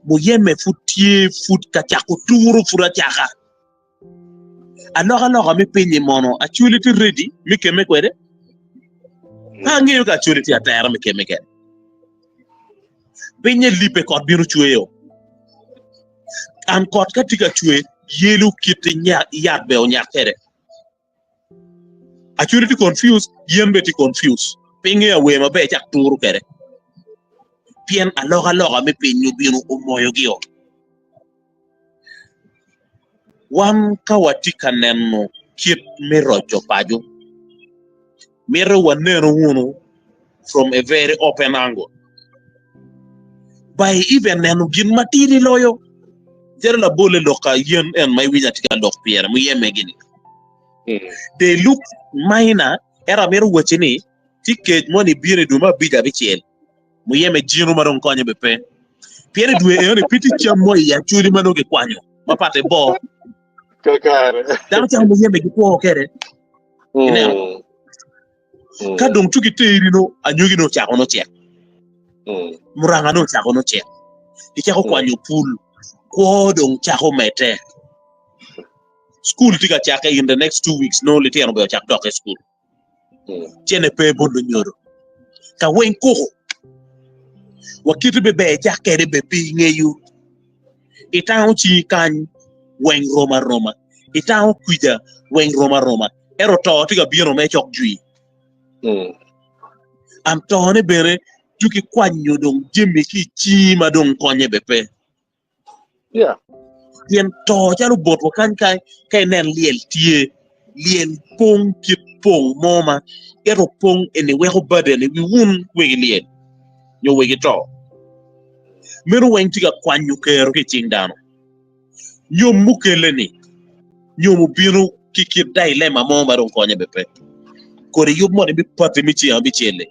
C: muyeme pud tye pud ka cako turo pud acaka. Alokaloka me piny-nyi mono Acholi tye ready me kemme kwede? Pe angeyo ka Acholi tye atera me kemme kwede. Pinye lipe kot bino cweyo. An kot ka tye ka cwe yelo kit yat bene onyak kwede. Acholi tye confused, yen bene tye confused. Pe ngeyo awer maber cak turo kwede. Pien alokaloka me piny obino omoyogi-o. Wan ka watye ka neno kit me roco paco, mito wanenu wunu from a very open angle by even neno gin matidi loyo calo labolle lok ka yen en ma iwinyo atye ka lok pire muyeme gini they look minor ento amito wacci ni tye kec moni bino i dwe me abic abicel muyeme jino ma dong konye bene pe pien i dwe enoni pe tye cam mo i acoli ma nongo kikwanyo ma pat ibor
B: Kakare.
C: dano camo muyeme gikwo kwede ineno
B: Mm. Mm.
C: ka dong cuk iteri no anyogi no ocako nocek
B: Mm.
C: muranga no ocako nocek gicako
B: Mm.
C: kwanyo pul kwo dong cako medde skul tye ka cakke in the next 2 weeks no litino bene ocak dok i skul
B: Mm.
C: cene pe bot lunyodo ka weng koko wa kite be ber cak kede be pe ingeyo itango cingi kany weng rom aroma itango kwica weng rom aroma ento to tye ka bino me cok jwi
B: Mm.
C: an tone bene tye ki kwanyo dong jami ki i cingi ma dong konye be pe
B: Yeah.
C: pien to calo botwa kany ka ka inen lyel tye lyel pong kit pong mo ma ento pong eni weko burden i wi wun wegi lyel nyo wegi to meno weng tye ka kwanyo kero ki i cing dano nyom mukele ni nyom obino ki kit dilemma mo ma dong konye be pe kodi yub moni me pati me ceng abicel-li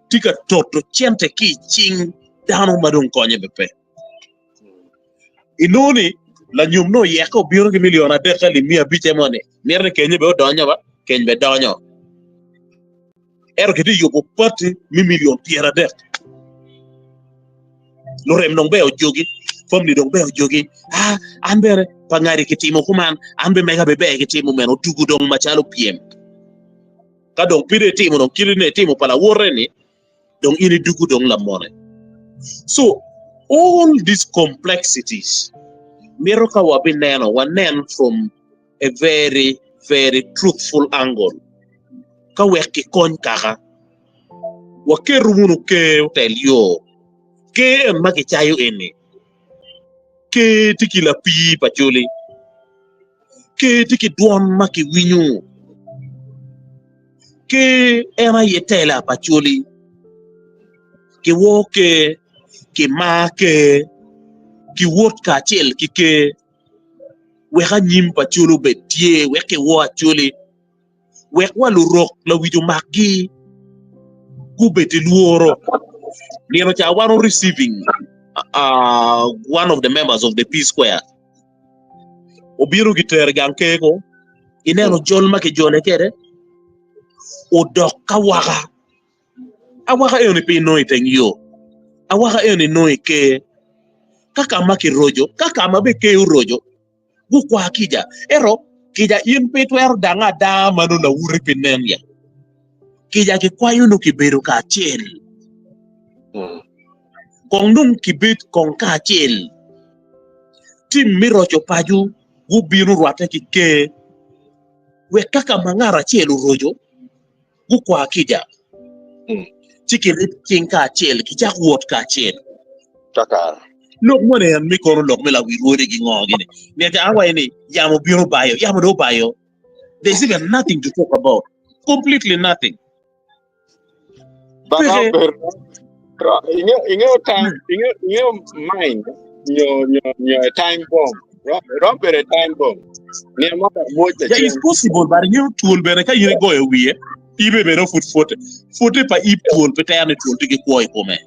C: tye ka toto cente ki i cing dano ma dong konye be pe Inongo ni lanyom nongo oyeke obino ki milion adek alip miya abic moni mito ni kenye bene odonyo ba keny bene donyo ento kitye yubo pati me milion 30 lurem dong bene ojogi family dong bene ojogi ah an bene pa ngadi kitimo kuman an bene mega bene ber kitimo meno otugo dong macalo pyem ka dong pide itimo dong kite ni itimo pa lawote ni dong in idugu dong lamone. So all these complexities mito ka wabineno wanen from a very very truthful angle ka wek kikony kaka waketo wunu ker otel yo ker en ma kicayo eni ker tye ki lapii pa coli ker tye ki dwon ma kiwinyo Ker en aye tela pa Acholi. Kiwor ker, kimar ker, kiwot kacel ki ker wek anyim pa Acholi obed tye, wek kiwor Acholi, wek wa lurok lawic omakgi gubed ki lworo. Nino ca wan o receiving uh, one of the members of the P Square obino gitere gang ker ko ineno jol ma kijole kwede odok awaka awaka eni pe inongo i teng yo awaka eni inongo i ker ka ka ma kiroco ka ka ma bene ker oroco gukwa kica ento kica in pe itwero dange adanga ma nongo lawoti pe nen ya kica kikwayo nongo kibedo kacel kong dong kibed kong kacel tim me roco paco gubino rwatte ki ker wek ka ka ma ngat acel oroco gukwa kica ci kirib cing kacel kicak wot kacel.
B: Kakare.
C: Lok moni en mi kono lok me lawi rwode gi ngo gini. Myero an awaco ni yamo obino obayo, yamo dong obayo. There's even nothing to talk about. Completely nothing.
B: But
C: Peke.
B: Robert, ingeo ingeo time ingeo ingeo mind nyo nyo nyo a time bomb. Robert a time bomb. Nino mo dok mwoc
C: Yeah, it's
B: lacen.
C: possible, but ingeo twol bene ka in igoyo wiye, ibe bene oput pwote. Pwote pa ib twol pe tero ni twol tye ki kwo i kome.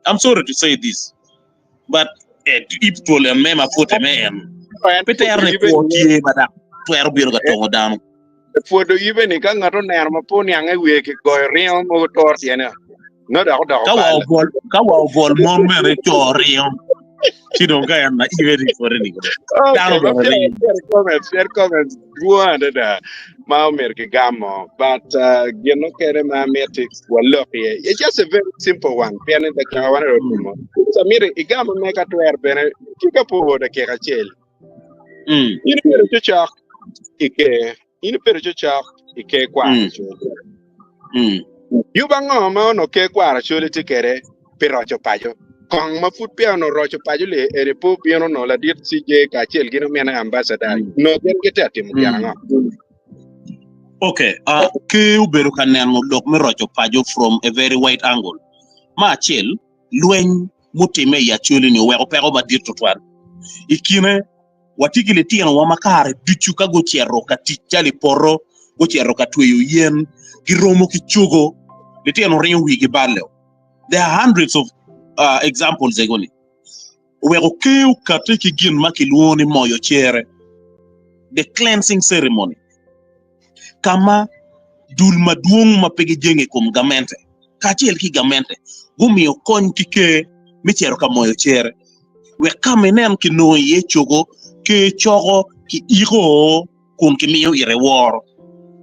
C: I'm sorry to say this, but eh, ib twol en me ma pwote me en
B: En
C: pe tero
B: pwodo
C: ni
B: ibe
C: kwo
B: ni
C: tye ma dok twero bino ka tongo dano.
B: pwodo ibe ni ka ngat oneno ma pe oniang i wiye kigoyo ringo mogo tor tyene nongo dok odoko
C: Ka wa
B: bal.
C: obol, ka wa obol mon bene co ringo, ci dong ka en na ibe ni pwote ni kode. Dano
B: Okay, ma
C: bene
B: share,
C: ringo.
B: share comments, share comments dwong adada ma omyero kigamo but uh, gin mukene ma amiti walok iye it's just a very simple one pien ni dakika wan
C: Mm.
B: orumo so amiti igamo me ka twero bene ki ka po dakika acel
C: Mm.
B: in ibedo cocok i ker in ibedo cocok i ker kwaro
C: Mm.
B: Acholi
C: Mm.
B: yub ango ma onongo ker kwaro Acholi tye kwede pi roco paco kong ma pud peya onongo roco paco li eni pe obino onongo ladit CJ kacel gin omine ambassador
C: Mm.
B: onongo gin gitye ka timo gin
C: Mm.
B: ango
C: Okay, uh, ker obedo ka neno lok me roco paco from a very wide angle. Ma acel, lweny mutimme i Acholi-ni oweko peko madit tutwal. I kine, watye ki litinowa ma kare ducu ka gucito ka tic calo i poto, gucito ka tweyo yen, giromo ki cogo, litino ringo wigi balle. There are hundreds of uh, examples ego-ni. Oweko ker okatti ki gin ma kilwongo ni moyo cere, the cleansing ceremony, ka ma dul madwong ma pe gijenge i kom gamente kacel ki gamente gumiyo kony ki ker me cito ka moyo cere wek ka ma inen kinongo iye cogo, ker coko ki iko kun kimiyo ite woro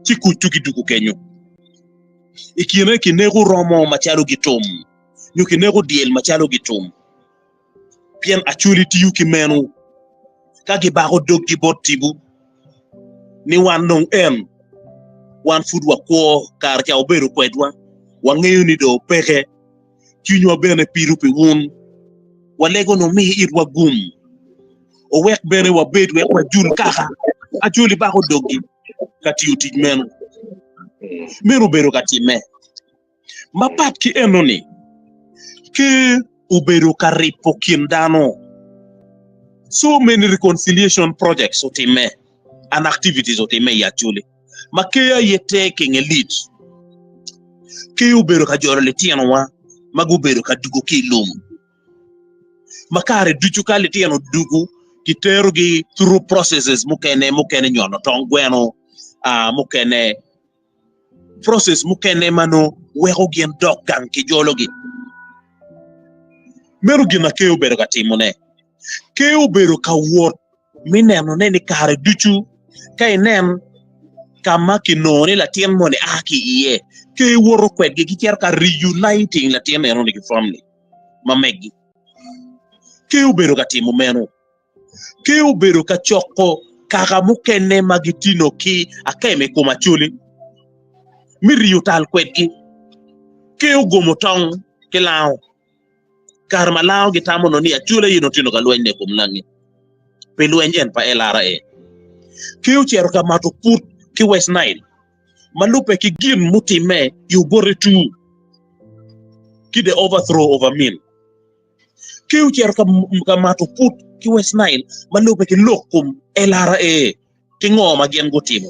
C: ci kuc tugi dugo kenyo. I kine kineko romo macalo gitum nyo kineko dyel macalo gitum. Pien Acholi tiyo ki meno ka gibako doggi bot tipo ni wan dong en, wan pud wakwo, kare ca wubedo kwedwa, wangeyo ni dong peke, cwinywa bene pido pi wun, walego ni wumi itwa gum, wuwek bene wabed wek wajul kaka. Acholi bako doggi ka tiyo tic meno. Meno obedo ka timme. Mapat ki enoni, Ker obedo ka ripo kin dano. So many reconciliation projects otimme and activities otimme i Acholi ma Ker aye te kinge lead. Ker obedo ka jolo litinowa ma gubedo ka dugo ki i lum ma kare ducu ka litino dugo kiterogi through processes mukene, mukene nyono tong gweno, mukene process mukene ma nongo weko gin dok gang ki jologi. Meno gin ma Ker obedo ka timone. Ker obedo ka wot me nenone ni kare ducu ka inen ka ma kinongo ni latin moni a ki iye, Ker woto kwedgi gicito ka reuniting latin enoni ki family ma meggi. Ker obedo ka timo meno. Ker obedo ka coko kaka mukene ma gitino ki akemo i kom Acholi me riyo tal kwedgi. Ker ogomo tong ki lango kare ma lango gitamo nongo ni Acholi aye nongo tino ka lweny-ne i kom langi pi lweny en pa LRA. Ker ocito ka mato put ki West Nile ma lubbe ki gin mutimme i Obote Two ki the overthrow of Amin. Ker ocito ka mato put ki West Nile ma lubbe ki lok kom LRA ki ngo ma gin gutimo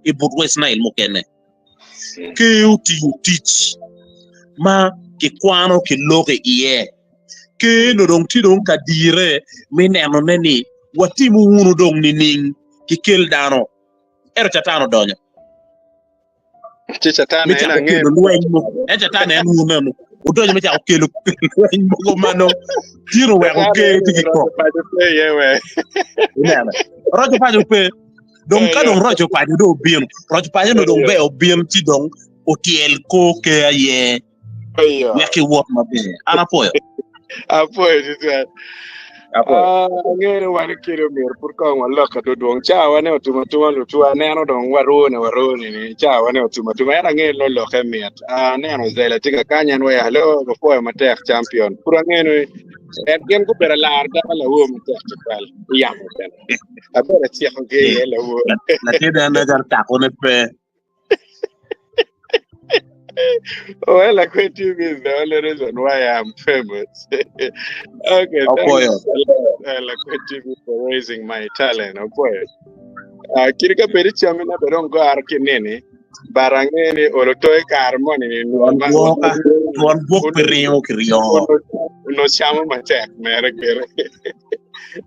C: i but West Nile mukene. Ker otiyo tic ma kikwano ki lok iye. Ker onongo dong tye dong ka dire me nenone ni watimo wunu dong nining ki kel dano. Ento Catan odonyo.
B: Ci Catan
C: me
B: en
C: cako
B: ange
C: kelo lweny mogo. En Catan en wun eno odonyo me cako kelo lweny mogo ma nongo tye oweko
B: Catan
C: ker
B: en
C: tye ki
B: roco
C: kok.
B: paco pe iye we.
C: Ineno? Roco paco pe. Dong ka dong roco paco dong obino, roco paco no dong ber obin ci dong otyel kor ker aye
B: Ayo.
C: wek iwot maber. An apwoyo.
B: Apwoyo tutwal.
C: Apo.
B: Ah, angeyo ni wan kede omyero pud kong walok adwodwong. Cawa ne otum atuma lutwa aneno dong warune warune ni cawa ne otum atuma. En angeyo ni olokke mit. Ah, aneno Zela tye ka kany en waya hello wapwoyo matek champion. Pud angeyo ni en gin gubedo alar dako lawor matek tutwal i yamo bene. Abedo aciko gi iye lawor.
C: Latin en agar takone pe.
B: Well, Akwe TV is the only reason why I'm famous. Okay,
C: Opoyo.
B: thanks a lot, Lakwe TV for raising my talent. Opoyo. Kiri ka bedi chami na bedong go ar kinini, but angeni olo toy kar moni ni
C: Twon gwoka, twon gwok pi ringo ki ryo.
B: no chamo matek mere kere.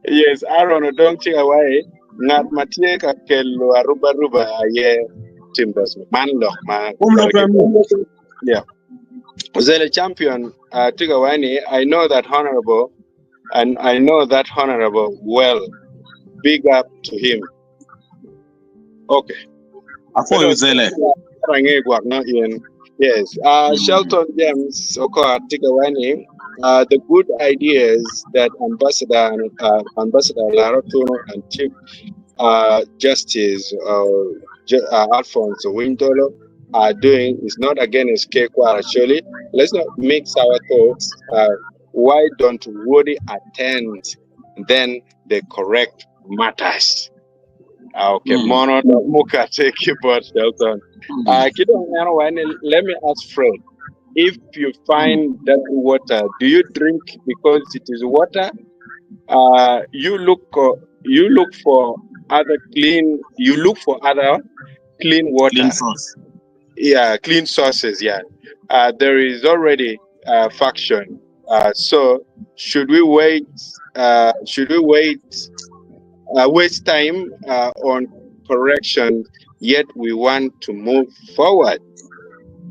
B: Yes, Aaron odong ci awai ngat ma tye ka kelo arubaruba aye Timbers man lok ma
C: Kom lok anu.
B: Yeah. Zele champion tiga wani I know that honorable and I know that honorable well. Big up to him. Okay.
C: Afoyo Zele.
B: Rangi gwak no in. Yes. Shelton James Okot Tigawani. The good ideas that Ambassador Lara Tuno and Chief Justice Alphonse Owiny-Dollo are doing is not against Ker Kwar Acholi. Let's not mix our thoughts. Why don't Woody attend then the correct matters? Okay, Mono Muka, take you both, Shelton. Kido neno wani, let me ask Fred. If you find that water, do you drink because it is water? You look, you look for other clean. You look for other clean water.
C: Clean source.
B: Yeah, clean sources. Yeah, there is already a faction. So should we wait? Should we wait? Waste time on correction? Yet we want to move forward.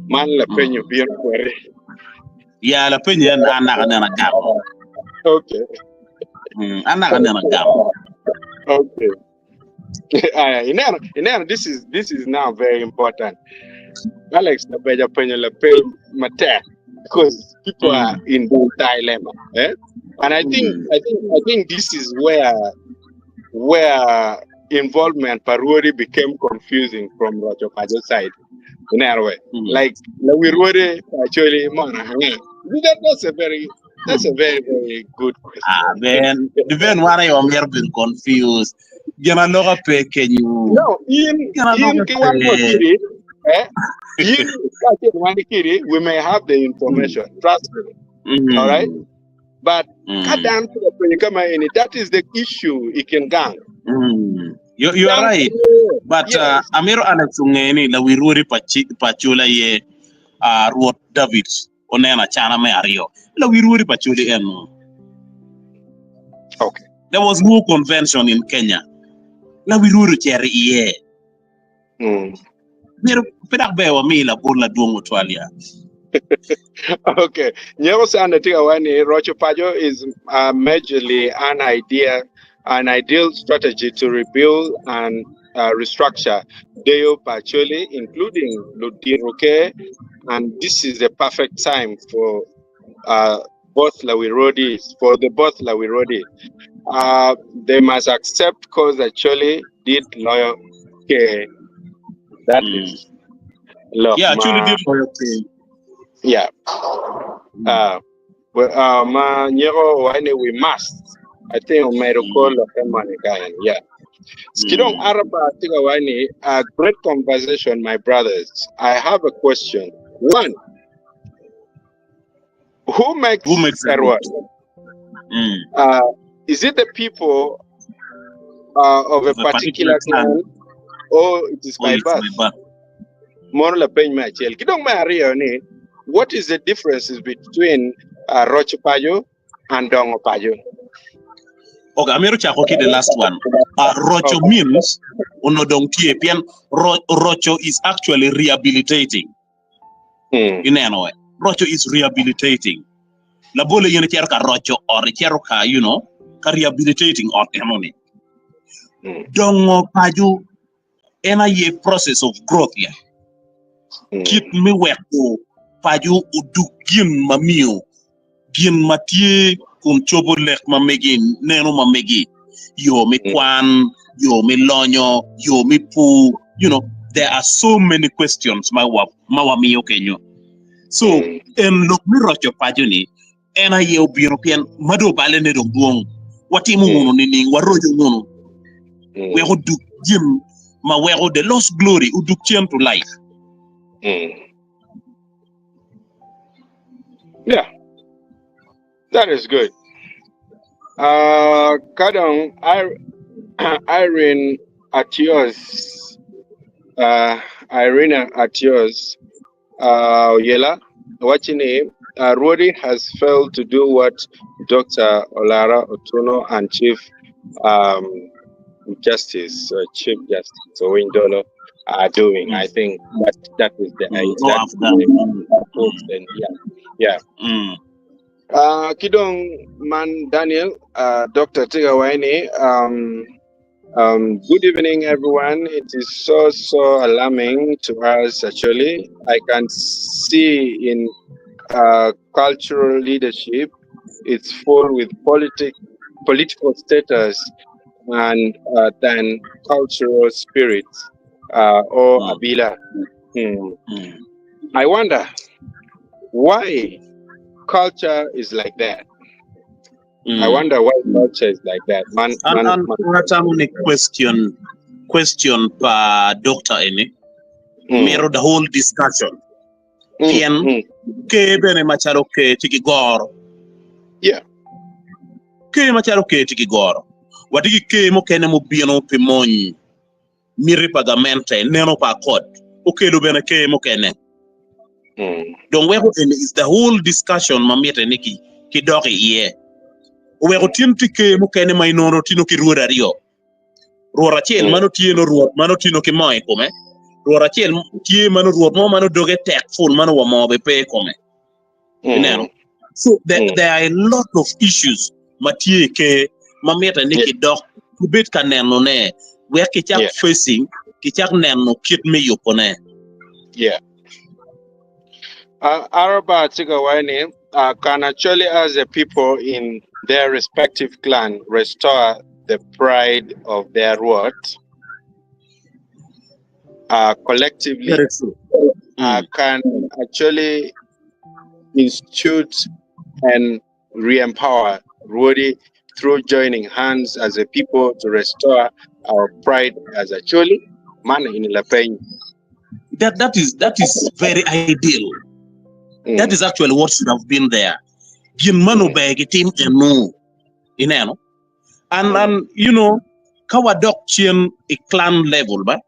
B: Man la penyo biro kwere.
C: Ya la penyo en anaka nena gamo.
B: Okay.
C: Anaka nena gamo.
B: Okay. Ineno, this is now very important. Alex Labeja penyo la pe matek because people are in the dilemma. Eh? And I think this is where involvement Parodi became confusing from Rocho Pajo side. In a way. Like we actually that's a very, very good question.
C: Ah, ben, ben wana yo mer been confused. Gina loka pe kenyu.
B: No, in ki wan kiri, eh? In wan kiri, we may have the information. Trust me. All right? But kadan that is the issue ikin gang.
C: You are right. But Amiro Alex ungeni la wiruri pachula ye Ruot David onena chana me ariyo. La wiruri pachuli eno.
B: Okay.
C: There was no convention in Kenya. La wiruri cheri iye. Pero pedak bewa mi la bol la duong Australia.
B: Okay. Nyero sana tiga wani Rocho Pajo is majorly an ideal strategy to rebuild and restructure Deo Pacholi, including Ludiroke, and this is the perfect time for both Lawirodis, for the both Lawirodi. They must accept cause Acholi did loyal care. That is love.
C: Yeah, Acholi did loyal care.
B: Yeah. Well, ma nyero wani we must. I think we may recall the money guy. Yeah. Skidong Araba tiga wani a great conversation, my brothers. I have a question. One, who makes
C: Who makes the
B: Erwa? Is it the people of a
C: Of a
B: particular
C: particular clan.
B: clan, or it is
C: Or
B: by
C: it's by
B: birth?
C: birth.
B: Moro la peny ma achiel. Kidong ma ariyo ni, what is the differences between Rocho Pajo and Dongo Pajo?
C: Okay, Amiro chako ki the last one. Rocho
B: Okay.
C: means onodong tie pien Rocho is actually rehabilitating. Ineno we. Rocho is rehabilitating. Labole yene chero ka rocho or chero ka, you know, ka rehabilitating or enoni. Dongo Pajo en aye process of growth ya. Kit mi weko pajo oduk gin mamio, gin matie kun cobo lek ma megi, neno ma megi, yo me kwan, yo me lonyo, yo me pur, you know, there are so many questions ma wa ma wamiyo kenyo. So en lok me roco paco ni en aye obino pien ma dong obale ne dong dwong. Watimo ngunu nining? Waroco ngunu wek odug gin ma weko the lost glory odug cen to life.
B: Yeah, that is good. Uh, ka dong Irene Atios, uh, Irina Atios, uh, Oyela, wacho ni uh, Rwodi has failed to do what Dr. Olara Otuno and Chief um, Justice, Chief Justice Owiny Dollo are doing. I think that that is the
C: Mm,
B: that
C: oh,
B: is the and yeah. Kidong man Daniel, Dr. Tigawaini, good evening, everyone. It is so, so alarming to us, actually. I can see in cultural leadership, it's full with political status and than cultural spirits or abila. I wonder why culture is like that. I wonder why culture is like that. Man,
C: An
B: man,
C: an
B: man.
C: atamo ni question pa doctor eni mito the whole discussion. Pien ke bene macalo ke tye ki goro. Ke macalo ke tye ki goro. Watye ki ke mukene mubino pi mony miti pa gamente neno pa akod okelo bene ke mukene. Dong weko eni is the whole discussion ma mitte ni ki dok iye. Oweko tin tye ke mukene ma inono tino ki rwod aryo. Rwot acel mano tye no rwot mano tino ki moo i kome. Rwot acel tye mano rwot mo mano doge tek full mano wa moo be pe i kome. Ineno? So there, there are a lot of issues ma tye i ker ma mitte ni kidok kibed ka nenone wek kicak facing kicak neno kit me yubone.
B: Yeah. Araba Tigawani can actually, as a people in their respective clan, restore the pride of their rwot collectively.
C: Very true.
B: Can actually institute and re-empower Rwodi through joining hands as a people to restore our pride as Acholi man in Lapeny.
C: That is very ideal. That is actually what should have been there. Gin mano ber gitim eno. Ineno? And you know, ka wadok cen i clan level ba,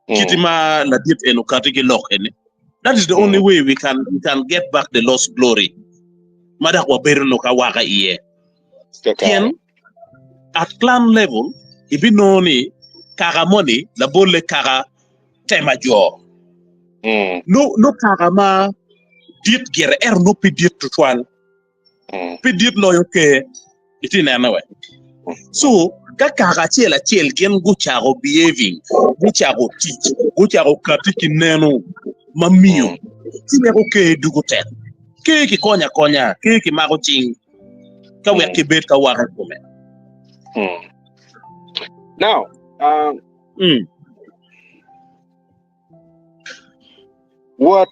C: kiti ma ladit eno kati ki lok eni. That is the only way we can get back the lost glory. Ma dok wabedo no ka waka iye. Pien at clan level, ibinongo ni kaka moni labolle kaka tema jo. No, no kaka ma dit gire ero no pi dit tutwal. Pi dit loyo ke iti nene we. So ka kaka acel acel gin gucako behaving, gucako tic, gucako kati ki neno ma miyo, ci weko ke dugo tek. Ke ki konya akonya, ke ki mako cing, ka wek ki bed ka waka i kome.
B: Now, wot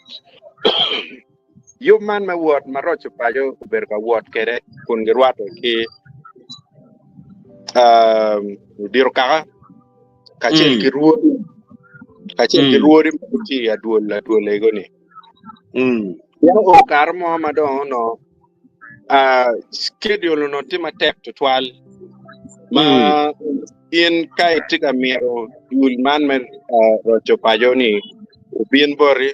B: yub man me wot ma roco paco obedo ka wot kwede kun girwatte ki odiro kaka kacel ki rwodi kacel ki rwodi ma gitye i adwol adwol ego-ni. Pien oo kare mo ma dong onongo schedule onongo tye matek tutwal ma in ka itye ka mito dul man me roco paco-ni obin boti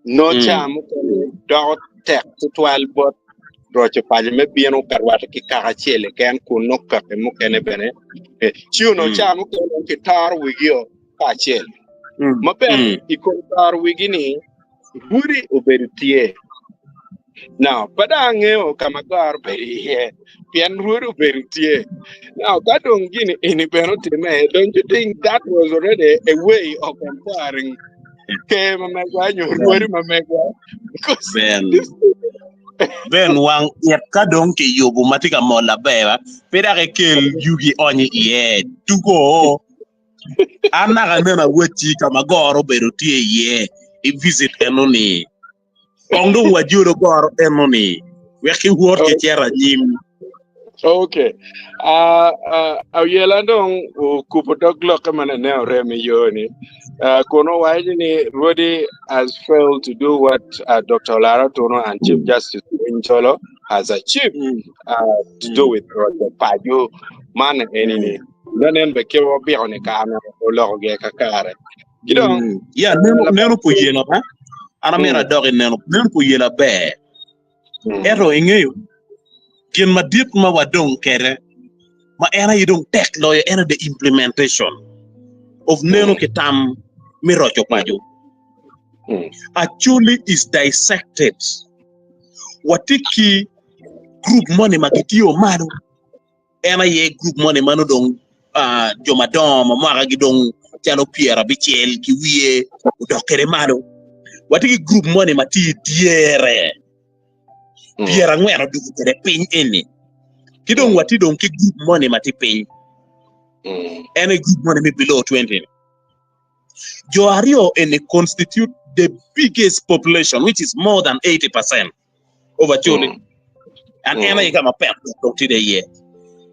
B: nongo ca mukene doko tek tutwal bot roco paco me bino ka rwatte ki kaka acel keken kun nongo kaki mukene bene ci onongo ca mukene kitoro wigio kacel. Ma bene i kom toro wigi-ni Rwodi obedo tye. Now, pe dong angeyo ka ma goro obedo iye, pien rwodi obedo tye. Now, ka dong gini eni bene otimme, don't you think that was already a way of empowering ker ma megwa nyo rwodi ma megwa? Because
C: Ben.
B: this.
C: Ben wang it ka dong kiyubo ma tye ka mol aber ba, pe dok ikel yugi iony iye. Tugo. An naka aneno awacci ka ma goro obedo tye iye i visit eno-ni. Kong dong wajolo goro eno-ni wek kiwot kicito anyim.
B: Okay. Uh, uh, ayela dong okubo dog lokke ma nene orem i yo ni. Kun owaco ni Rwodi has failed to do what Dr. Olara Otuno and Chief Justice Owiny-Dollo has achieved to do with Roger Pajo man eni ni. Lanen be kit wabiko ni kare oloko ge kakare. Ki dong
C: Ya, neno, neno puyelo ba? An amito adok i neno, neno puyelo aber. Ento ingeyo gin madit ma wadong kwede ma en aye dong tek loyo en aye the implementation of neno ki tam me roco paco. Actually is dissected. Watye ki group moni ma gitye malo En aye gurup moni ma nongo dong jo madongo ma mwakagi dong calo pyerabicel ki wiye odok kwede malo. Watye ki gurup moni ma tye i dyere pyerangwen odwogo kwede piny eni, ki dong watye dong ki gurup moni ma tye piny, en aye gurup moni me below 20-ni. Jo aryo eni constitute the biggest population which is more than 80%. of Acholi. And en aye ka ma pek dong tye iye,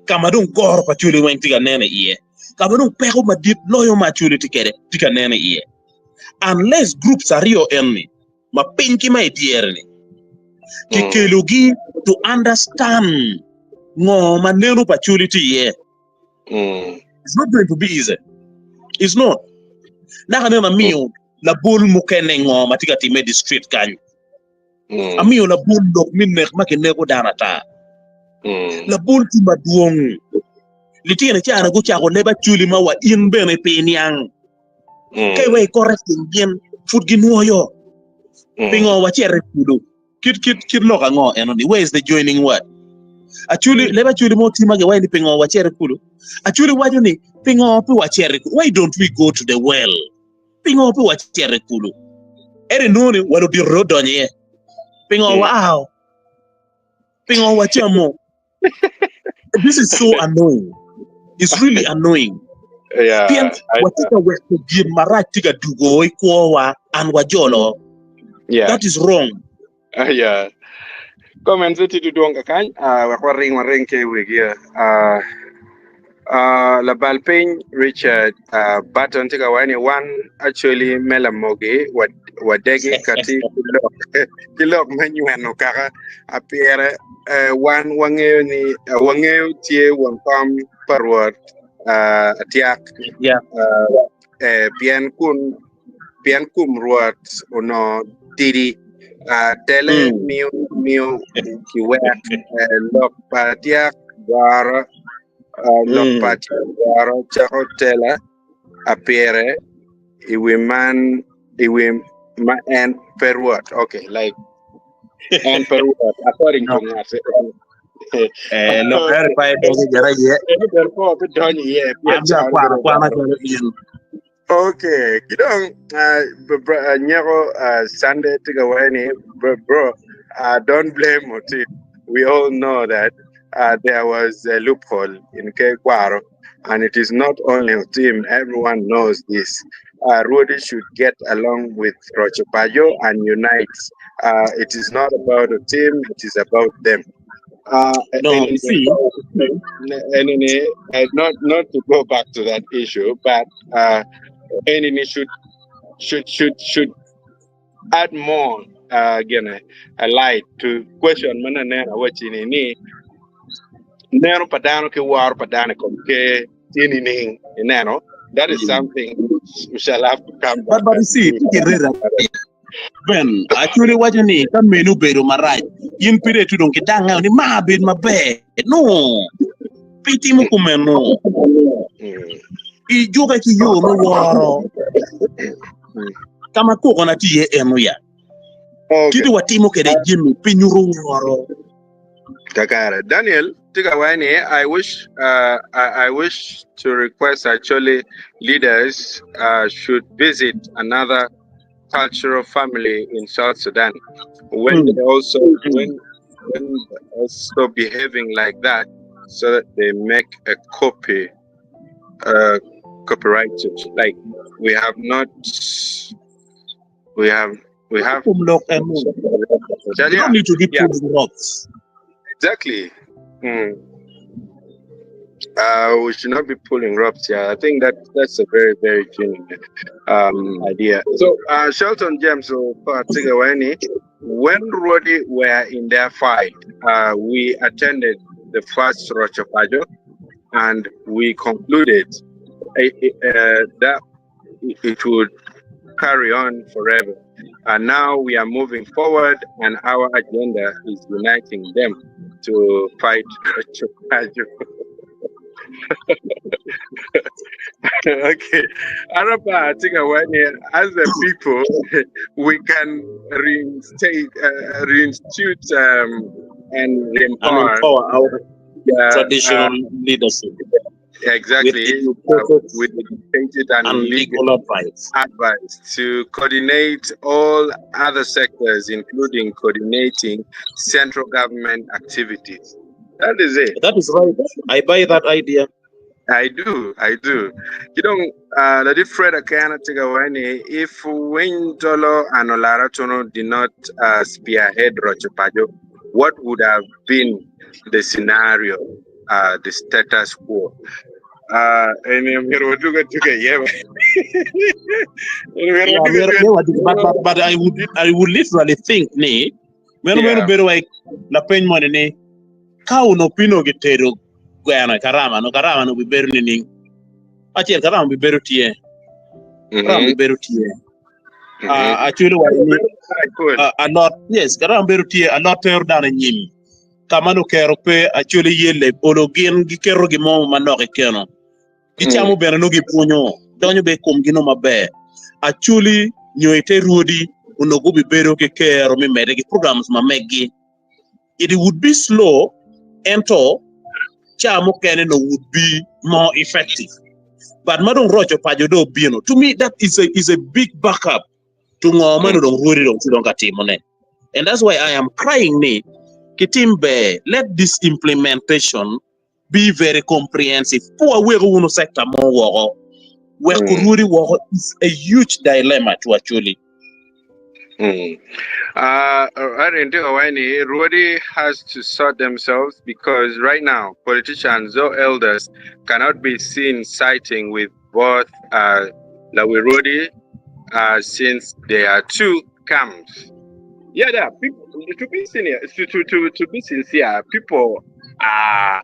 C: ka ma dong goro pa Acholi weng tye ka nen iye, ka ma dong peko madit loyo ma Acholi tye kwede tye ka nen iye. Unless groups aryo eni ma piny ki ma i dyere-ni kikelogi to understand ngo ma neno pa Acholi tye iye. It's not going to be easy. It's not. Naka neno amiyo labol mukene ngo ma tye ka timme i district kany. Amiyo labol lok me nek ma kineko dano ata. Labol tye madwong. Litino cana gucako leb acoli ma wa in bene pe iniang. Ka iweko ikote piny gin pud ginwoyo. Pingo wacito i kulu? Kit kit kit lok ango eno ni? Where is the joining word? Acoli leb acoli mo tye ma giwaco ni pingo wacito i kulu? Acoli waco ni pingo pe wacito i kulu? Why don't we go to the well? Pingo pe wacito i kulu? Ento inongo ni wa ludito dong odonyo iye. Pingo waa? Pingo wacamo? This is so annoying. It's really annoying.
B: Yeah,
C: Pien
B: I,
C: watye ka weko gin marac tye ka dugo i kwowa and wajolo.
B: yeah.
C: That is wrong.
B: Yeah. Comments tye dudwong kakany, wek waring waring ki i wigi. Labal piny Richard Barton tye ka waco ni wan actually me lamogi wadegi kati ki lok ki lok me nyweno kaka apire wan wangeyo ni wangeyo tye won kom pa Rwot atyak
C: Yeah.
B: pien kun pien kum Rwot onongo tidi, tele miyo miyo kiwek lok pa tyak goro lok pa tyak goro cako tela apire i wi man i wi ma en pe Rwot. Okay, like en pe Rwot according to ngat.
C: Eh, lok eri pa idonyo gire iye.
B: En ber po pe donyo iye pien
C: An ja akwano akwana calo in.
B: Okay, ki dong nyeko Sunday tye ka waco ni bro, don't blame Otim. We all know that there was a loophole in Ker Kwaro and it is not only Otim, everyone knows this. Rwodi should get along with Roco Pajo and unite. It is not about Otim, it is about them.
C: No, you see,
B: Anyway, not to go back to that issue, but Enini should add more again a light to question ma naneno awaci ni ni neno pa dano ki woro pa dano i kom ker tye nining ineno that is something we shall have to come
C: But
B: back
C: but you
B: and
C: see,
B: do.
C: tye ki reda Ben, actually waco ni ka meno obedo marac, in pe dong itye dong ki dange ni ma bed maber. No, pe itimo kumeno. Ijuke ki yo me woro. Ka ma kokona tye iye eno ya.
B: Okay.
C: Kit watimo kwede jami pe nyuto woro.
B: Kakare. Daniel, tye ka waco ni I wish, I wish to request actually leaders should visit another cultural family in South Sudan when they also when them also behaving like that so that they make a copy, uh, copyrighted. Like we have not, we have, we have.
C: Kum lok en ni. You don't need to be pulling ropes.
B: Exactly. Mm. We should not be pulling ropes. Yeah, I think that that's a very, very genuine idea. So, Shelton James, when Rwodi were in their fight, we attended the first Rocho Pajo, and we concluded that it would carry on forever. And now we are moving forward, and our agenda is uniting them to fight Rocho Pajo. Okay. Araba, as a people, we can reinstate, reinstitute, and
C: re-empower our traditional leadership.
B: Exactly. With educated and
C: legal advice.
B: Advice to coordinate all other sectors, including coordinating central government activities. That is it.
C: That is right. I buy that idea.
B: I do. I do. You know, the Fred Akana Tigawani, if Windolo and Olara Tono did not spearhead Rocho Pajo, what would have been the scenario, the status quo? But
C: I would literally think ni meno bedo like la pen money ni ka uno pino gitero gweno karama no karama no bibedo ni ning achiel karama bibedo tie karama bibedo tie actually wa ni a lot yes karama bibedo tie a lot ter dana nyim kama no kero pe actually yele olo gin gikero gimo manok keno gichamo bene no gipunyo donyo be kum gino maber actually nyoite ruodi onogo bibedo ki kero mi mede gi programs ma megi. It would be slow, ento cha mukene no would be more effective. But ma dong rocho pajo do bino. To me, that is a big backup to ngo ma dong ruodi dong tidong ka timo ne. And that's why I am crying ni kitimbe, let this implementation be very comprehensive. Poor weko uno sector mo woko. Weko ruodi woko is a huge dilemma to actually.
B: Ruodi has to sort themselves because right now politicians or elders cannot be seen siding with both Lawi Rwodi since there are two camps. Yeah, yeah. People, to be sincere, to be sincere, people are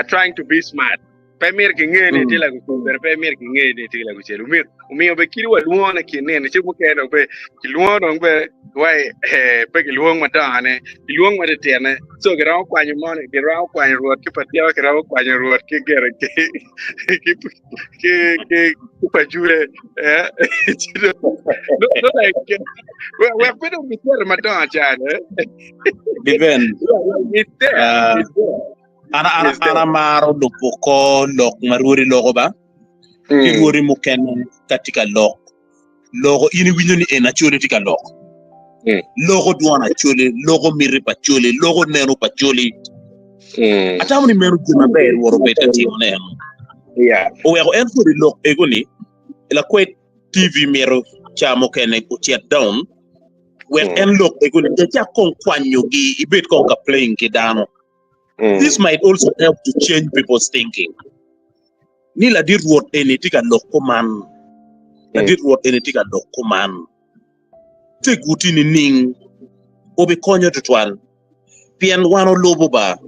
B: trying to be smart. Pe mir ki ng'e ni tila ku ber pe mir ki ng'e ni tila ku chelu mir umiyo be kiri wa luona ki ne ni chimu ke no be ki luona be wai pe ki luong ma dane ki luong ma tene so ki rawo kwanyo mo ki rawo kwanyo ruot ki patia ki rawo kwanyo ruot ki gere ki ki ki ki pajure eh no no like we we be ter ma dana chane
C: Even
B: it's there it's there.
C: Ana maro lupo ko lok maruori loko ba ki ruori mukene katika lok loko ini winyo ni en acholi tika lok loko dwon acholi loko miri pa choli loko neno pa choli atamo ni meno gin maber woro bet ka timo neno oweko en kodi lok ego ni la kwed TV miro chamo kene ocet down wek en lok ego ni te chak kong kwanyo gi ibet kong ka playing ki dano. This might also help to change people's thinking. Ni ladir ruot eni tika lok kuman. Ladir ruot eni tika lok kuman. Te guti ni ning obi konyo tutwal. Pien wan olubo ba.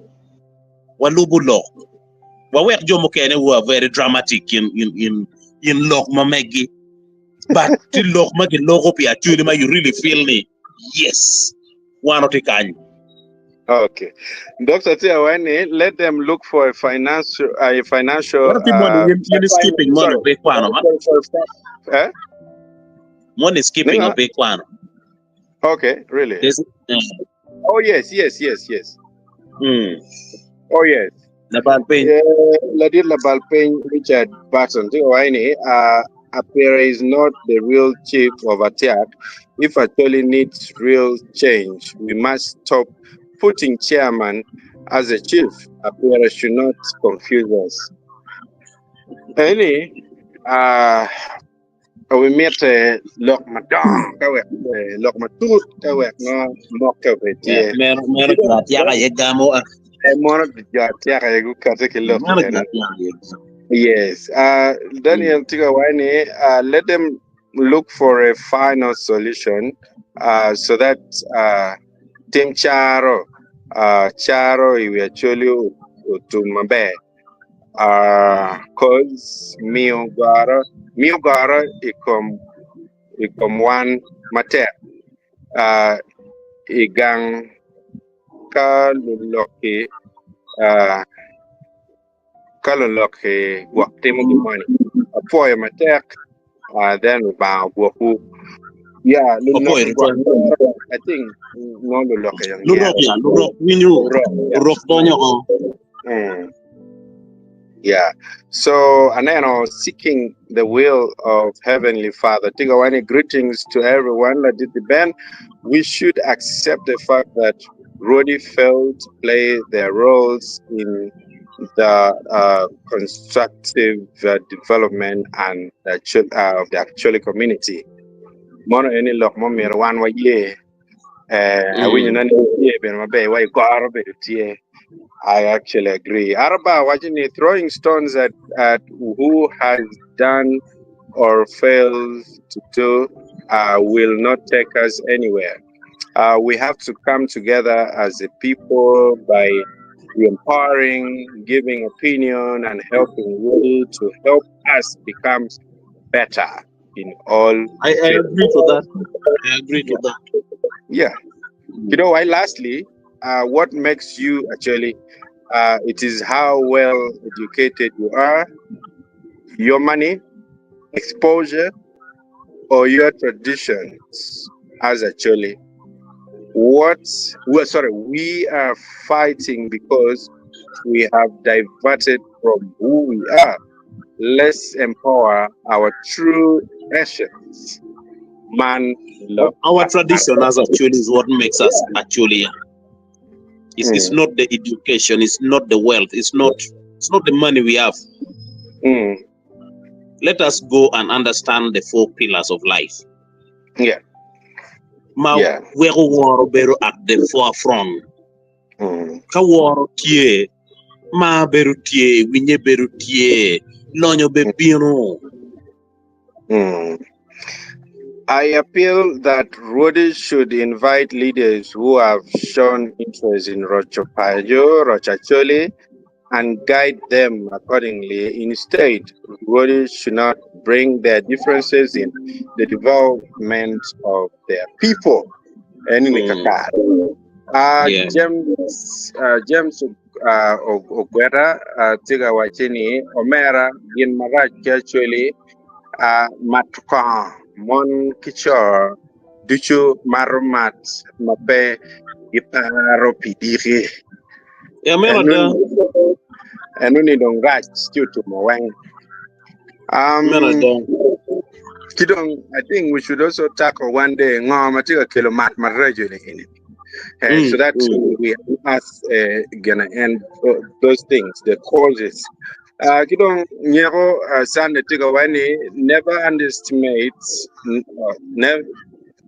C: Walubo lok. Wawek jo mukene who are very dramatic in lok ma megi. But ti lok ma giloko pi actually ma you really feel ni yes. Wan oti kanyo.
B: Okay. Dr. Tiawani, let them look for a financial.
C: What people you skipping money be kwano ma?
B: Eh?
C: Money skipping a big kwano.
B: Okay, really? Yes. Oh yes, yes, yes, yes. Oh yes.
C: Labalpin.
B: Yeah, Ladir Labalpin Richard Barton. Tiawani, Apire is not the real chief of Atiak. If Acholi needs real change, we must stop putting chairman as a chief. Apire should not confuse us. Eni, wamito lok madongo ka wek lok matut ka wek no mokke obed tye.
C: Meno meno jo Atiak aye gamo.
B: Mono jo Atiak aye gukati ki lok.
C: Meno jo Atiak aye gamo.
B: Yes. Daniel Tiga Waini, let them look for a final solution so that tim caro caro i wi Acholi otum maber. Cause miyo goro miyo goro i kom i kom wan matek i gang ka luloki ka luloki gwok timo gin moni apwoyo matek then Lubanga ogwokwu. Yeah, luloki gwok I think ngo luloki
C: yang Lurok ya, lurok winyo, lurok donyo ko.
B: Yeah. So aneno seeking the will of Heavenly Father. Tigawani greetings to everyone. Ladidi Ben. We should accept the fact that Rwodi failed to play their roles in the constructive development and the of the Acholi community. Mono eni lok mo myero wan waye. Awinyo na ni ye bene maber wa igoro bedo tye. I actually agree. Araba wacho ni throwing stones at who has done or failed to do will not take us anywhere. We have to come together as a people by empowering, giving opinion, and helping really to help us become better in all.
C: I agree to that. I agree to that.
B: Yeah. You know why? Lastly, what makes you actually, it is how well educated you are, your money, exposure, or your traditions as actually. What we are sorry, we are fighting because we have diverted from who we are. Let's empower our true essence. Man, love.
C: Our tradition as actually is what makes us actually. It's not the education, it's not the wealth, it's not the money we have. Let us go and understand the four pillars of life. Ma weko woro bedo at the forefront. Ka woro tye, ma bedo tye, winye bedo tye, lonyo be bino.
B: I appeal that Rwodi should invite leaders who have shown interest in Rochopajo, Rochacholi, and guide them accordingly. Instead, Rwodi should not bring their differences in the development of their people. Eni ni kakare. James Ogwera tye ka wacci ni omera gin marac ki Acholi mato kongo mon ki co ducu mato mat ma pe giparo pi diki.
C: Yeah, meno ada.
B: Eno ni dong rac ci otumo weng.
C: Meno ada.
B: Ki dong I think we should also tackle one day ngo ma tye ka kelo mat maraco ni eni. So that we us gonna end those things, the causes. Ki dong nyeko Sunday tye ka waco ni never underestimate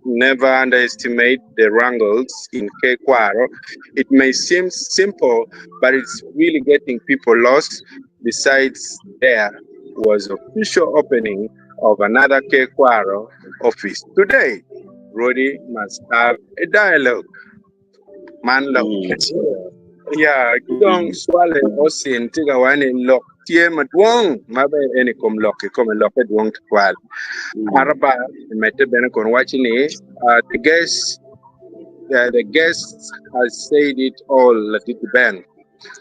B: never underestimate the wrangles in Kekwaro. It may seem simple, but it's really getting people lost. Besides, there was official opening of another Kekwaro office today. Rwodi must have a dialogue. Man lok. Yeah, ki dong swale osin tye ka waco ni lok tye madwong ma be eni kom lok kikome lokke dwong tutwal. Araba medde bene kun waco ni the guest has said it all Ladidi Ben.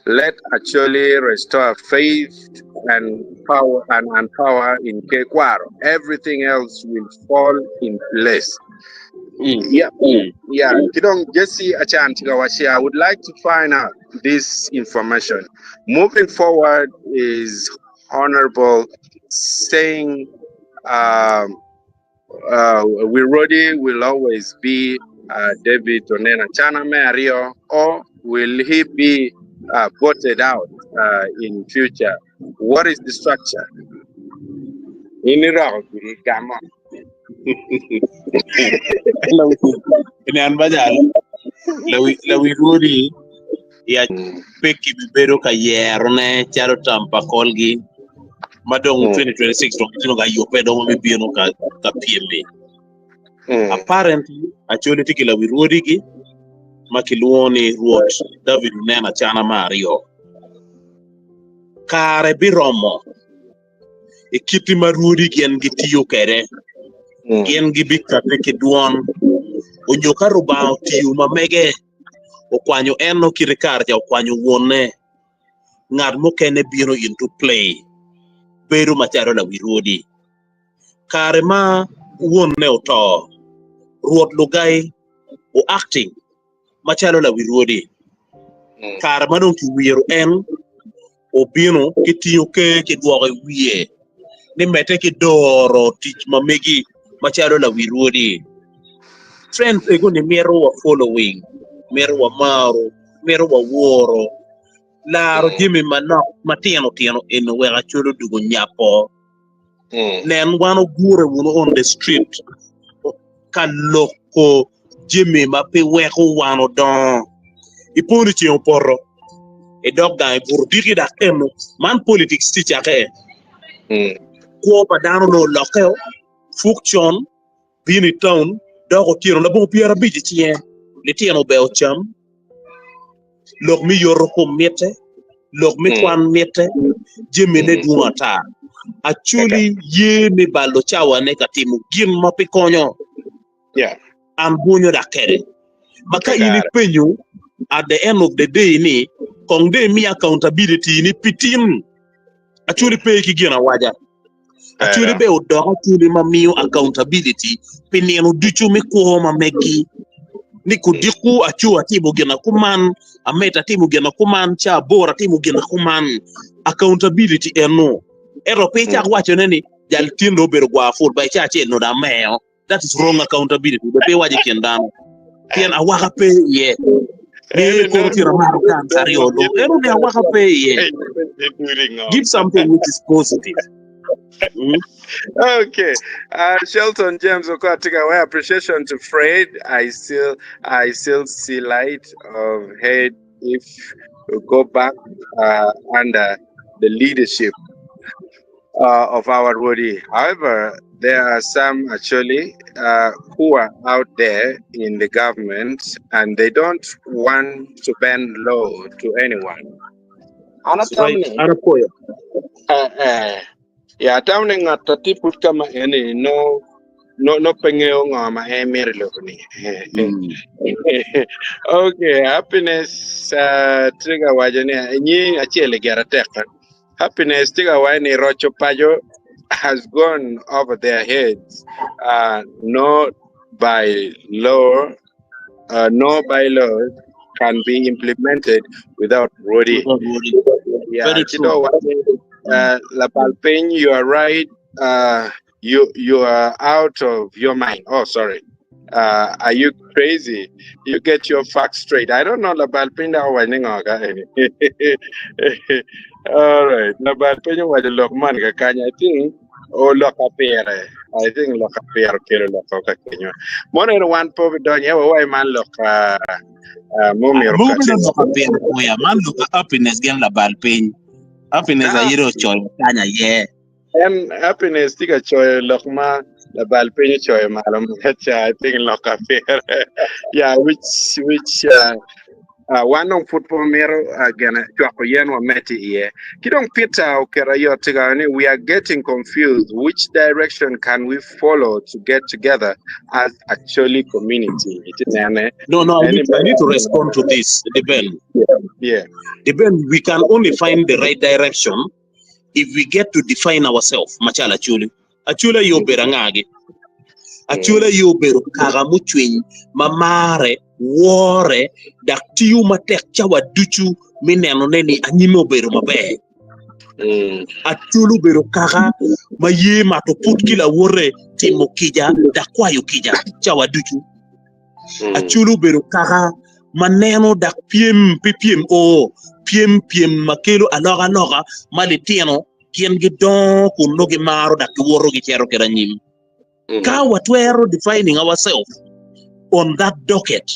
B: Let actually restore faith and power and power in Kekwaro. Everything else will fall in place. Yeah. Kidong Jesse Achan Tigawashi, I would like to find out this information. Moving forward is honorable saying Um, uh, Wirodi will always be uh, David Onen Acana me aryo, or will he be uh, voted out uh, in future? What is the structure? In iroko giri gamo.
C: Inen bajal lawi lawi rwodi ya pe kibibedo ka yerone calo tam pa kolgi ma dong 2026 dong gitye ka yubbe dong me bino ka ka pyemmi. Apparently Acholi tye ki lawi rwodigi ma kilwongo ni Rwot David Onen Acana me aryo. Kare biromo i kit ma rwodi gin gitiyo kwede, gin gibikati ki dwon onyo ka Rubanga otiyo ma mege okwanyo en nongo kite kare ca okwanyo wonne, ngat mukene bino into play bedo macalo lawi rwodi. Kare ma wonne oto, Rwot Lugai o acting macalo lawi rwodi. Kare ma dong kiwiro en, obino ki tingo ker kidwoko i wiye ni medde ki doro tic ma megi macalo lawi rwodi. Trend ego ni mito wa following, mito wa maro, mito wa woro, laro jami manok matino tino eni wek acol odwogo nyapo. Nen wan ogure wunu on the street ka loko jami ma pe weko wan odongo. Ipo ni ceng opoto idok gang ibuto diki dok eno man politics tye cake. Kwo pa dano nongo olokke o puk con bino i taun dok otyeno labongo 50 i cinge litino ber ocam lok me yoto kom mitte lok me kwan mitte jamine dwong ata. Acholi ye me balo cawane ka timo gin ma pe konyo. An bwonyo dok kede. Ma ka in ipenyo at the end of the day ni kong dong imiya accountability ni pi tin Acholi pe ki gin awaca. Acholi be odok acholi ma miyo accountability pi nino ducu me kwo ma megi ni kodiko aco atimo gin akuman, amedo atimo gin akuman, ca aboro atimo gin akuman. Accountability eno. Ento pe icak wacone ni jal tin dong obedo gwar pul ba ica acel nongo dong ameo. That is wrong accountability. Be pe iwaco i kin dano. Pien awaka pe iye. Ni kono tye amato guns aryo dong. Ento ni awaka pe iye. Give something which is positive. Mm.
B: Okay. Shelton James Okotika, well, appreciation to Fred. I still see light of head if we go back under the leadership of our Rwodi. However, there are some actually who are out there in the government and they don't want to bend law to anyone. An
C: That's right.
B: atamni,
C: An apwoyo.
B: eh, eh, ya atamni ng'at ati pud kama eni no no no pe ng'eyo ngo ma en mito i lobo ni.
C: Mm.
B: Okay, happiness uh, tye ka waco ni nyi acel i gera tek. Happiness tye ka waco ni roco paco has gone over their heads uh, no by law uh, no bylaws can be implemented without Rwodi.
C: Without Rwodi.
B: Yeah,
C: Very
B: ci
C: true.
B: dong waco ni, uh, labal piny you are right uh, you you are out of your mind. Oh, sorry. Uh, are you crazy? You get your facts straight. I don't know labal piny dok owaco ni ngo ka eni. All right. Labal piny owaco lok man kakany. I think oloka pire. I think loka pire okelo loko ka kenyo. Mono eno wan pe obidonyo ewa wai man lok uh, uh, mumyero
C: Mogo
B: kati.
C: bedo loka pire kuya man loka happiness gin labal piny. Happiness
B: Ah,
C: aye dong ocoyo kany aye.
B: En happiness tye ka coyo lok ma labal piny ocoyo malo maca I think lok apire yeah which which uh, uh, wan dong pud pe wamito uh, gene cwako yen wamed iye ki dong Peter oketo ayot tye ka ni we are getting confused which direction can we follow to get together as Acholi community iti nene
C: No, no, I
B: any
C: need, I need to respond to this, Deben.
B: yeah
C: Deben, we can only find the right direction if we get to define ourselves macalo Acholi. Acholi aye obedo angagi? Acholi aye obedo kaka mucwiny ma mare, wore, dok tiyo matek cawa ducu me nenone ni anyime obedo maber. Acholi obedo kaka ma ye mato put ki lawote, timo kica dok kwayo kica cawa ducu. Acholi obedo kaka ma neno dok pyem pi pyem o, pyem pyem ma kelo alokaloka ma litino gin gidongo kun nongo gimaro dok giwoto gicito kwede anyim. Ka watwero defining ourselves on that docket,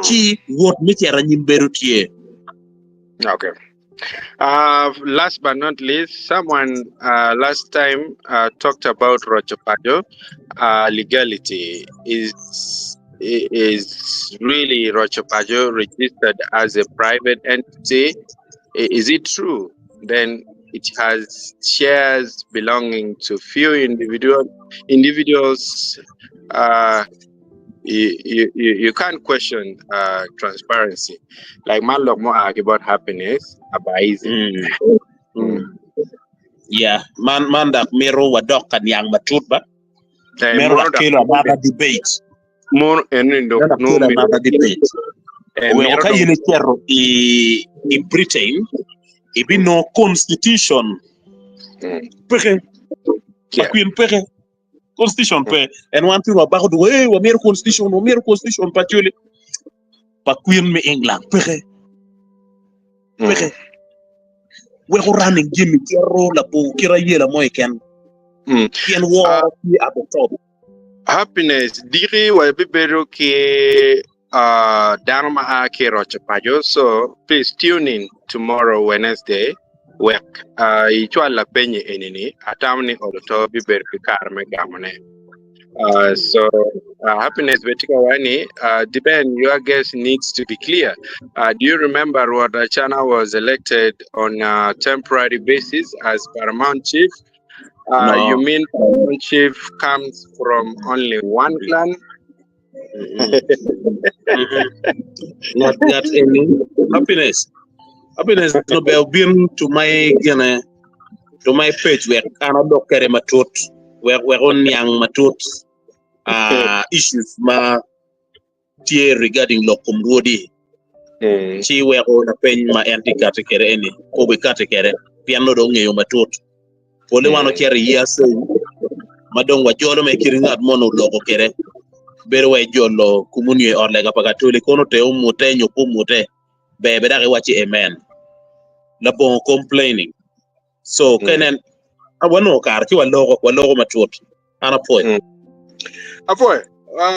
C: ci wot me cito anyim bedo tye.
B: Okay. Last but not least, someone last time talked about Rocho Pajo legality. Is really Rocho Pajo registered as a private entity? Is it true? Then it has shares belonging to few individuals. You can't question transparency. Like man lok mo about happiness, about easy.
C: Yeah, man dak mito wadok ka niang matut ba. Mito dak kelo another debate.
B: Mono en dok
C: Mito dak kelo another debate. Oweko ka in icito i Britain, ibinongo constitution peke. Pa kwin peke. Constitution pe. En wan pire wabako dwogo, hey, wamito constitution, wamito constitution pa Acholi. Pa kwin me England peke. Peke. Weko running jami cito labongo kit ayela mo keken. Pien woro tye at the top.
B: Happiness diki wabibedo ki dano ma a ki i roco paco so please tune in tomorrow Wednesday wek icwal lapenyi eni-ni atamo ni olo to bibedo ki kare me gamone. So happiness bene tye ka waco ni depend your guest needs to be clear. Do you remember Rwot Acana was elected on a temporary basis as paramount chief?
C: No.
B: You mean paramount chief comes from only one clan?
C: Ngat eni happiness happiness no ber obin to my gine to my page wek an adok kwede matut wek wek oniang matut issues ma tye regarding lok kom rwodi ci weko lapeny ma en tye kati kwede eni kobo kati kwede pien nongo dong ongeyo matut. Pole wan ocito i year same ma dong wajolo me kit ngat mono oloko kwede bedo wa ijolo komunio i ot lega pa Katoli kono te omute nyo pe omute ber bene dok iwacci amen labongo complaining so ka inen wanongo kare ci waloko waloko matut. An apwoyo.
B: Apwoyo.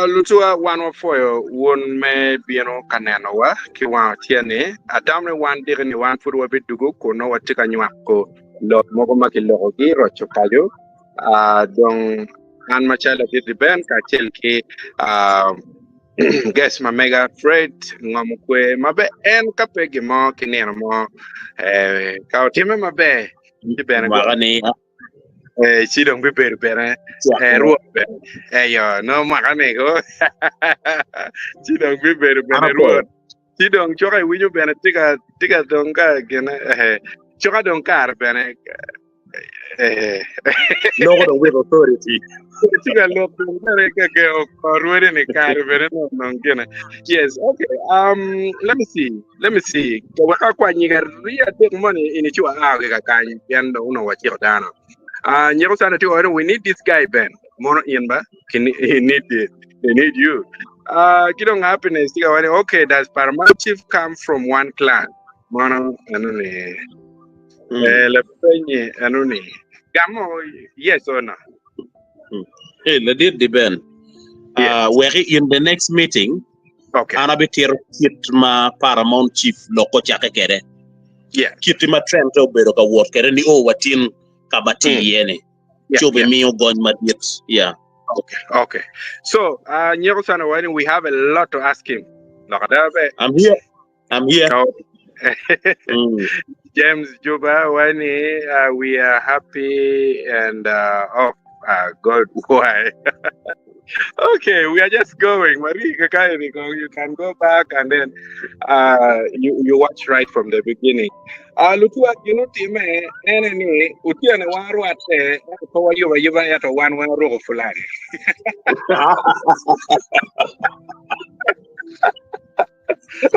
B: Lutuwa wan wapwoyo wun me bino ka nenowa ki wang otyeni. Atamo ni wan diki ni wan pud wabidugo kun nongo watye ka nywako lok mogo ma kilokogi roco paco. Dong an macalo ladit Ben kacel ki guest ma mega Fred ngomo kwer maber en ka pe gin mo ki nino mo ka otimme maber ci bene
C: Mwaka ni
B: Eh, ci dong bibedo bene eh, rwot bene eyo no mwaka ni ko ci dong bibedo bene rwot ci dong coka iwinyo bene tika tika dong ka gine eh, coka dong kare bene eh,
C: loko dong with authority
B: tika lok dong bene ka ke rwode ni kare bene no dong gine yes okay let me see Let me see. Wek akwa nyig aryo adek moni ini ci waa ki kakany pien dong onongo waciko dano. Ah, nyeko sana tye waco we need this guy Ben. Mono in ba? He need it. They need you. Ah, ki dong happiness tye ka waco ni okay, does paramount chief come from one clan? Mono eno ni. Eh, lapenye eno ni. Gamo yes or no?
C: Hey, ladit di Ben.
B: Yes.
C: Weki in the next meeting
B: Okay.
C: An abitito kit ma Paramount Chief lok ocakke kwede,
B: Yeah.
C: kit ma Trent obedo ka wot kwede nio wa tin ka ma tye iye-ni,
B: Yeah,
C: ci
B: yeah.
C: obimiyo gony madit. Yeah.
B: Okay, okay. So, Nyeko Sana Wani, we have a lot to ask him. Lok ada be.
C: I'm here. I'm here.
B: Oh. James Juba Wani, we are happy and oh, God, why? Okay, we are just going. Marie, you can go back and then you watch right from the beginning. Lutua gino time ene ni utiene wan rwate ko wayuba yuba eto wan wan ruko fulani.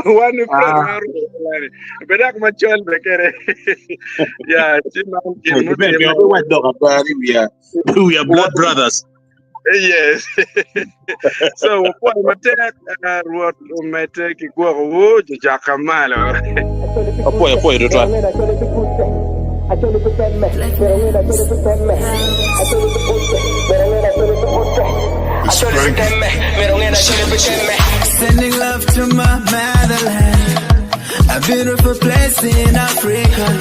B: Wan ni friend
C: Ah.
B: ma ruko be dak macol be kede. Ya, ci man gin
C: Be
B: mutimme.
C: be wac lok ada ni we are blood brothers.
B: Yes. So wapwoyo matek Rwot omedde ki gwokowu jojaka malo.
C: Apwoyo apwoyo tutwal.
A: Sending love to my motherland, a beautiful place in Africa.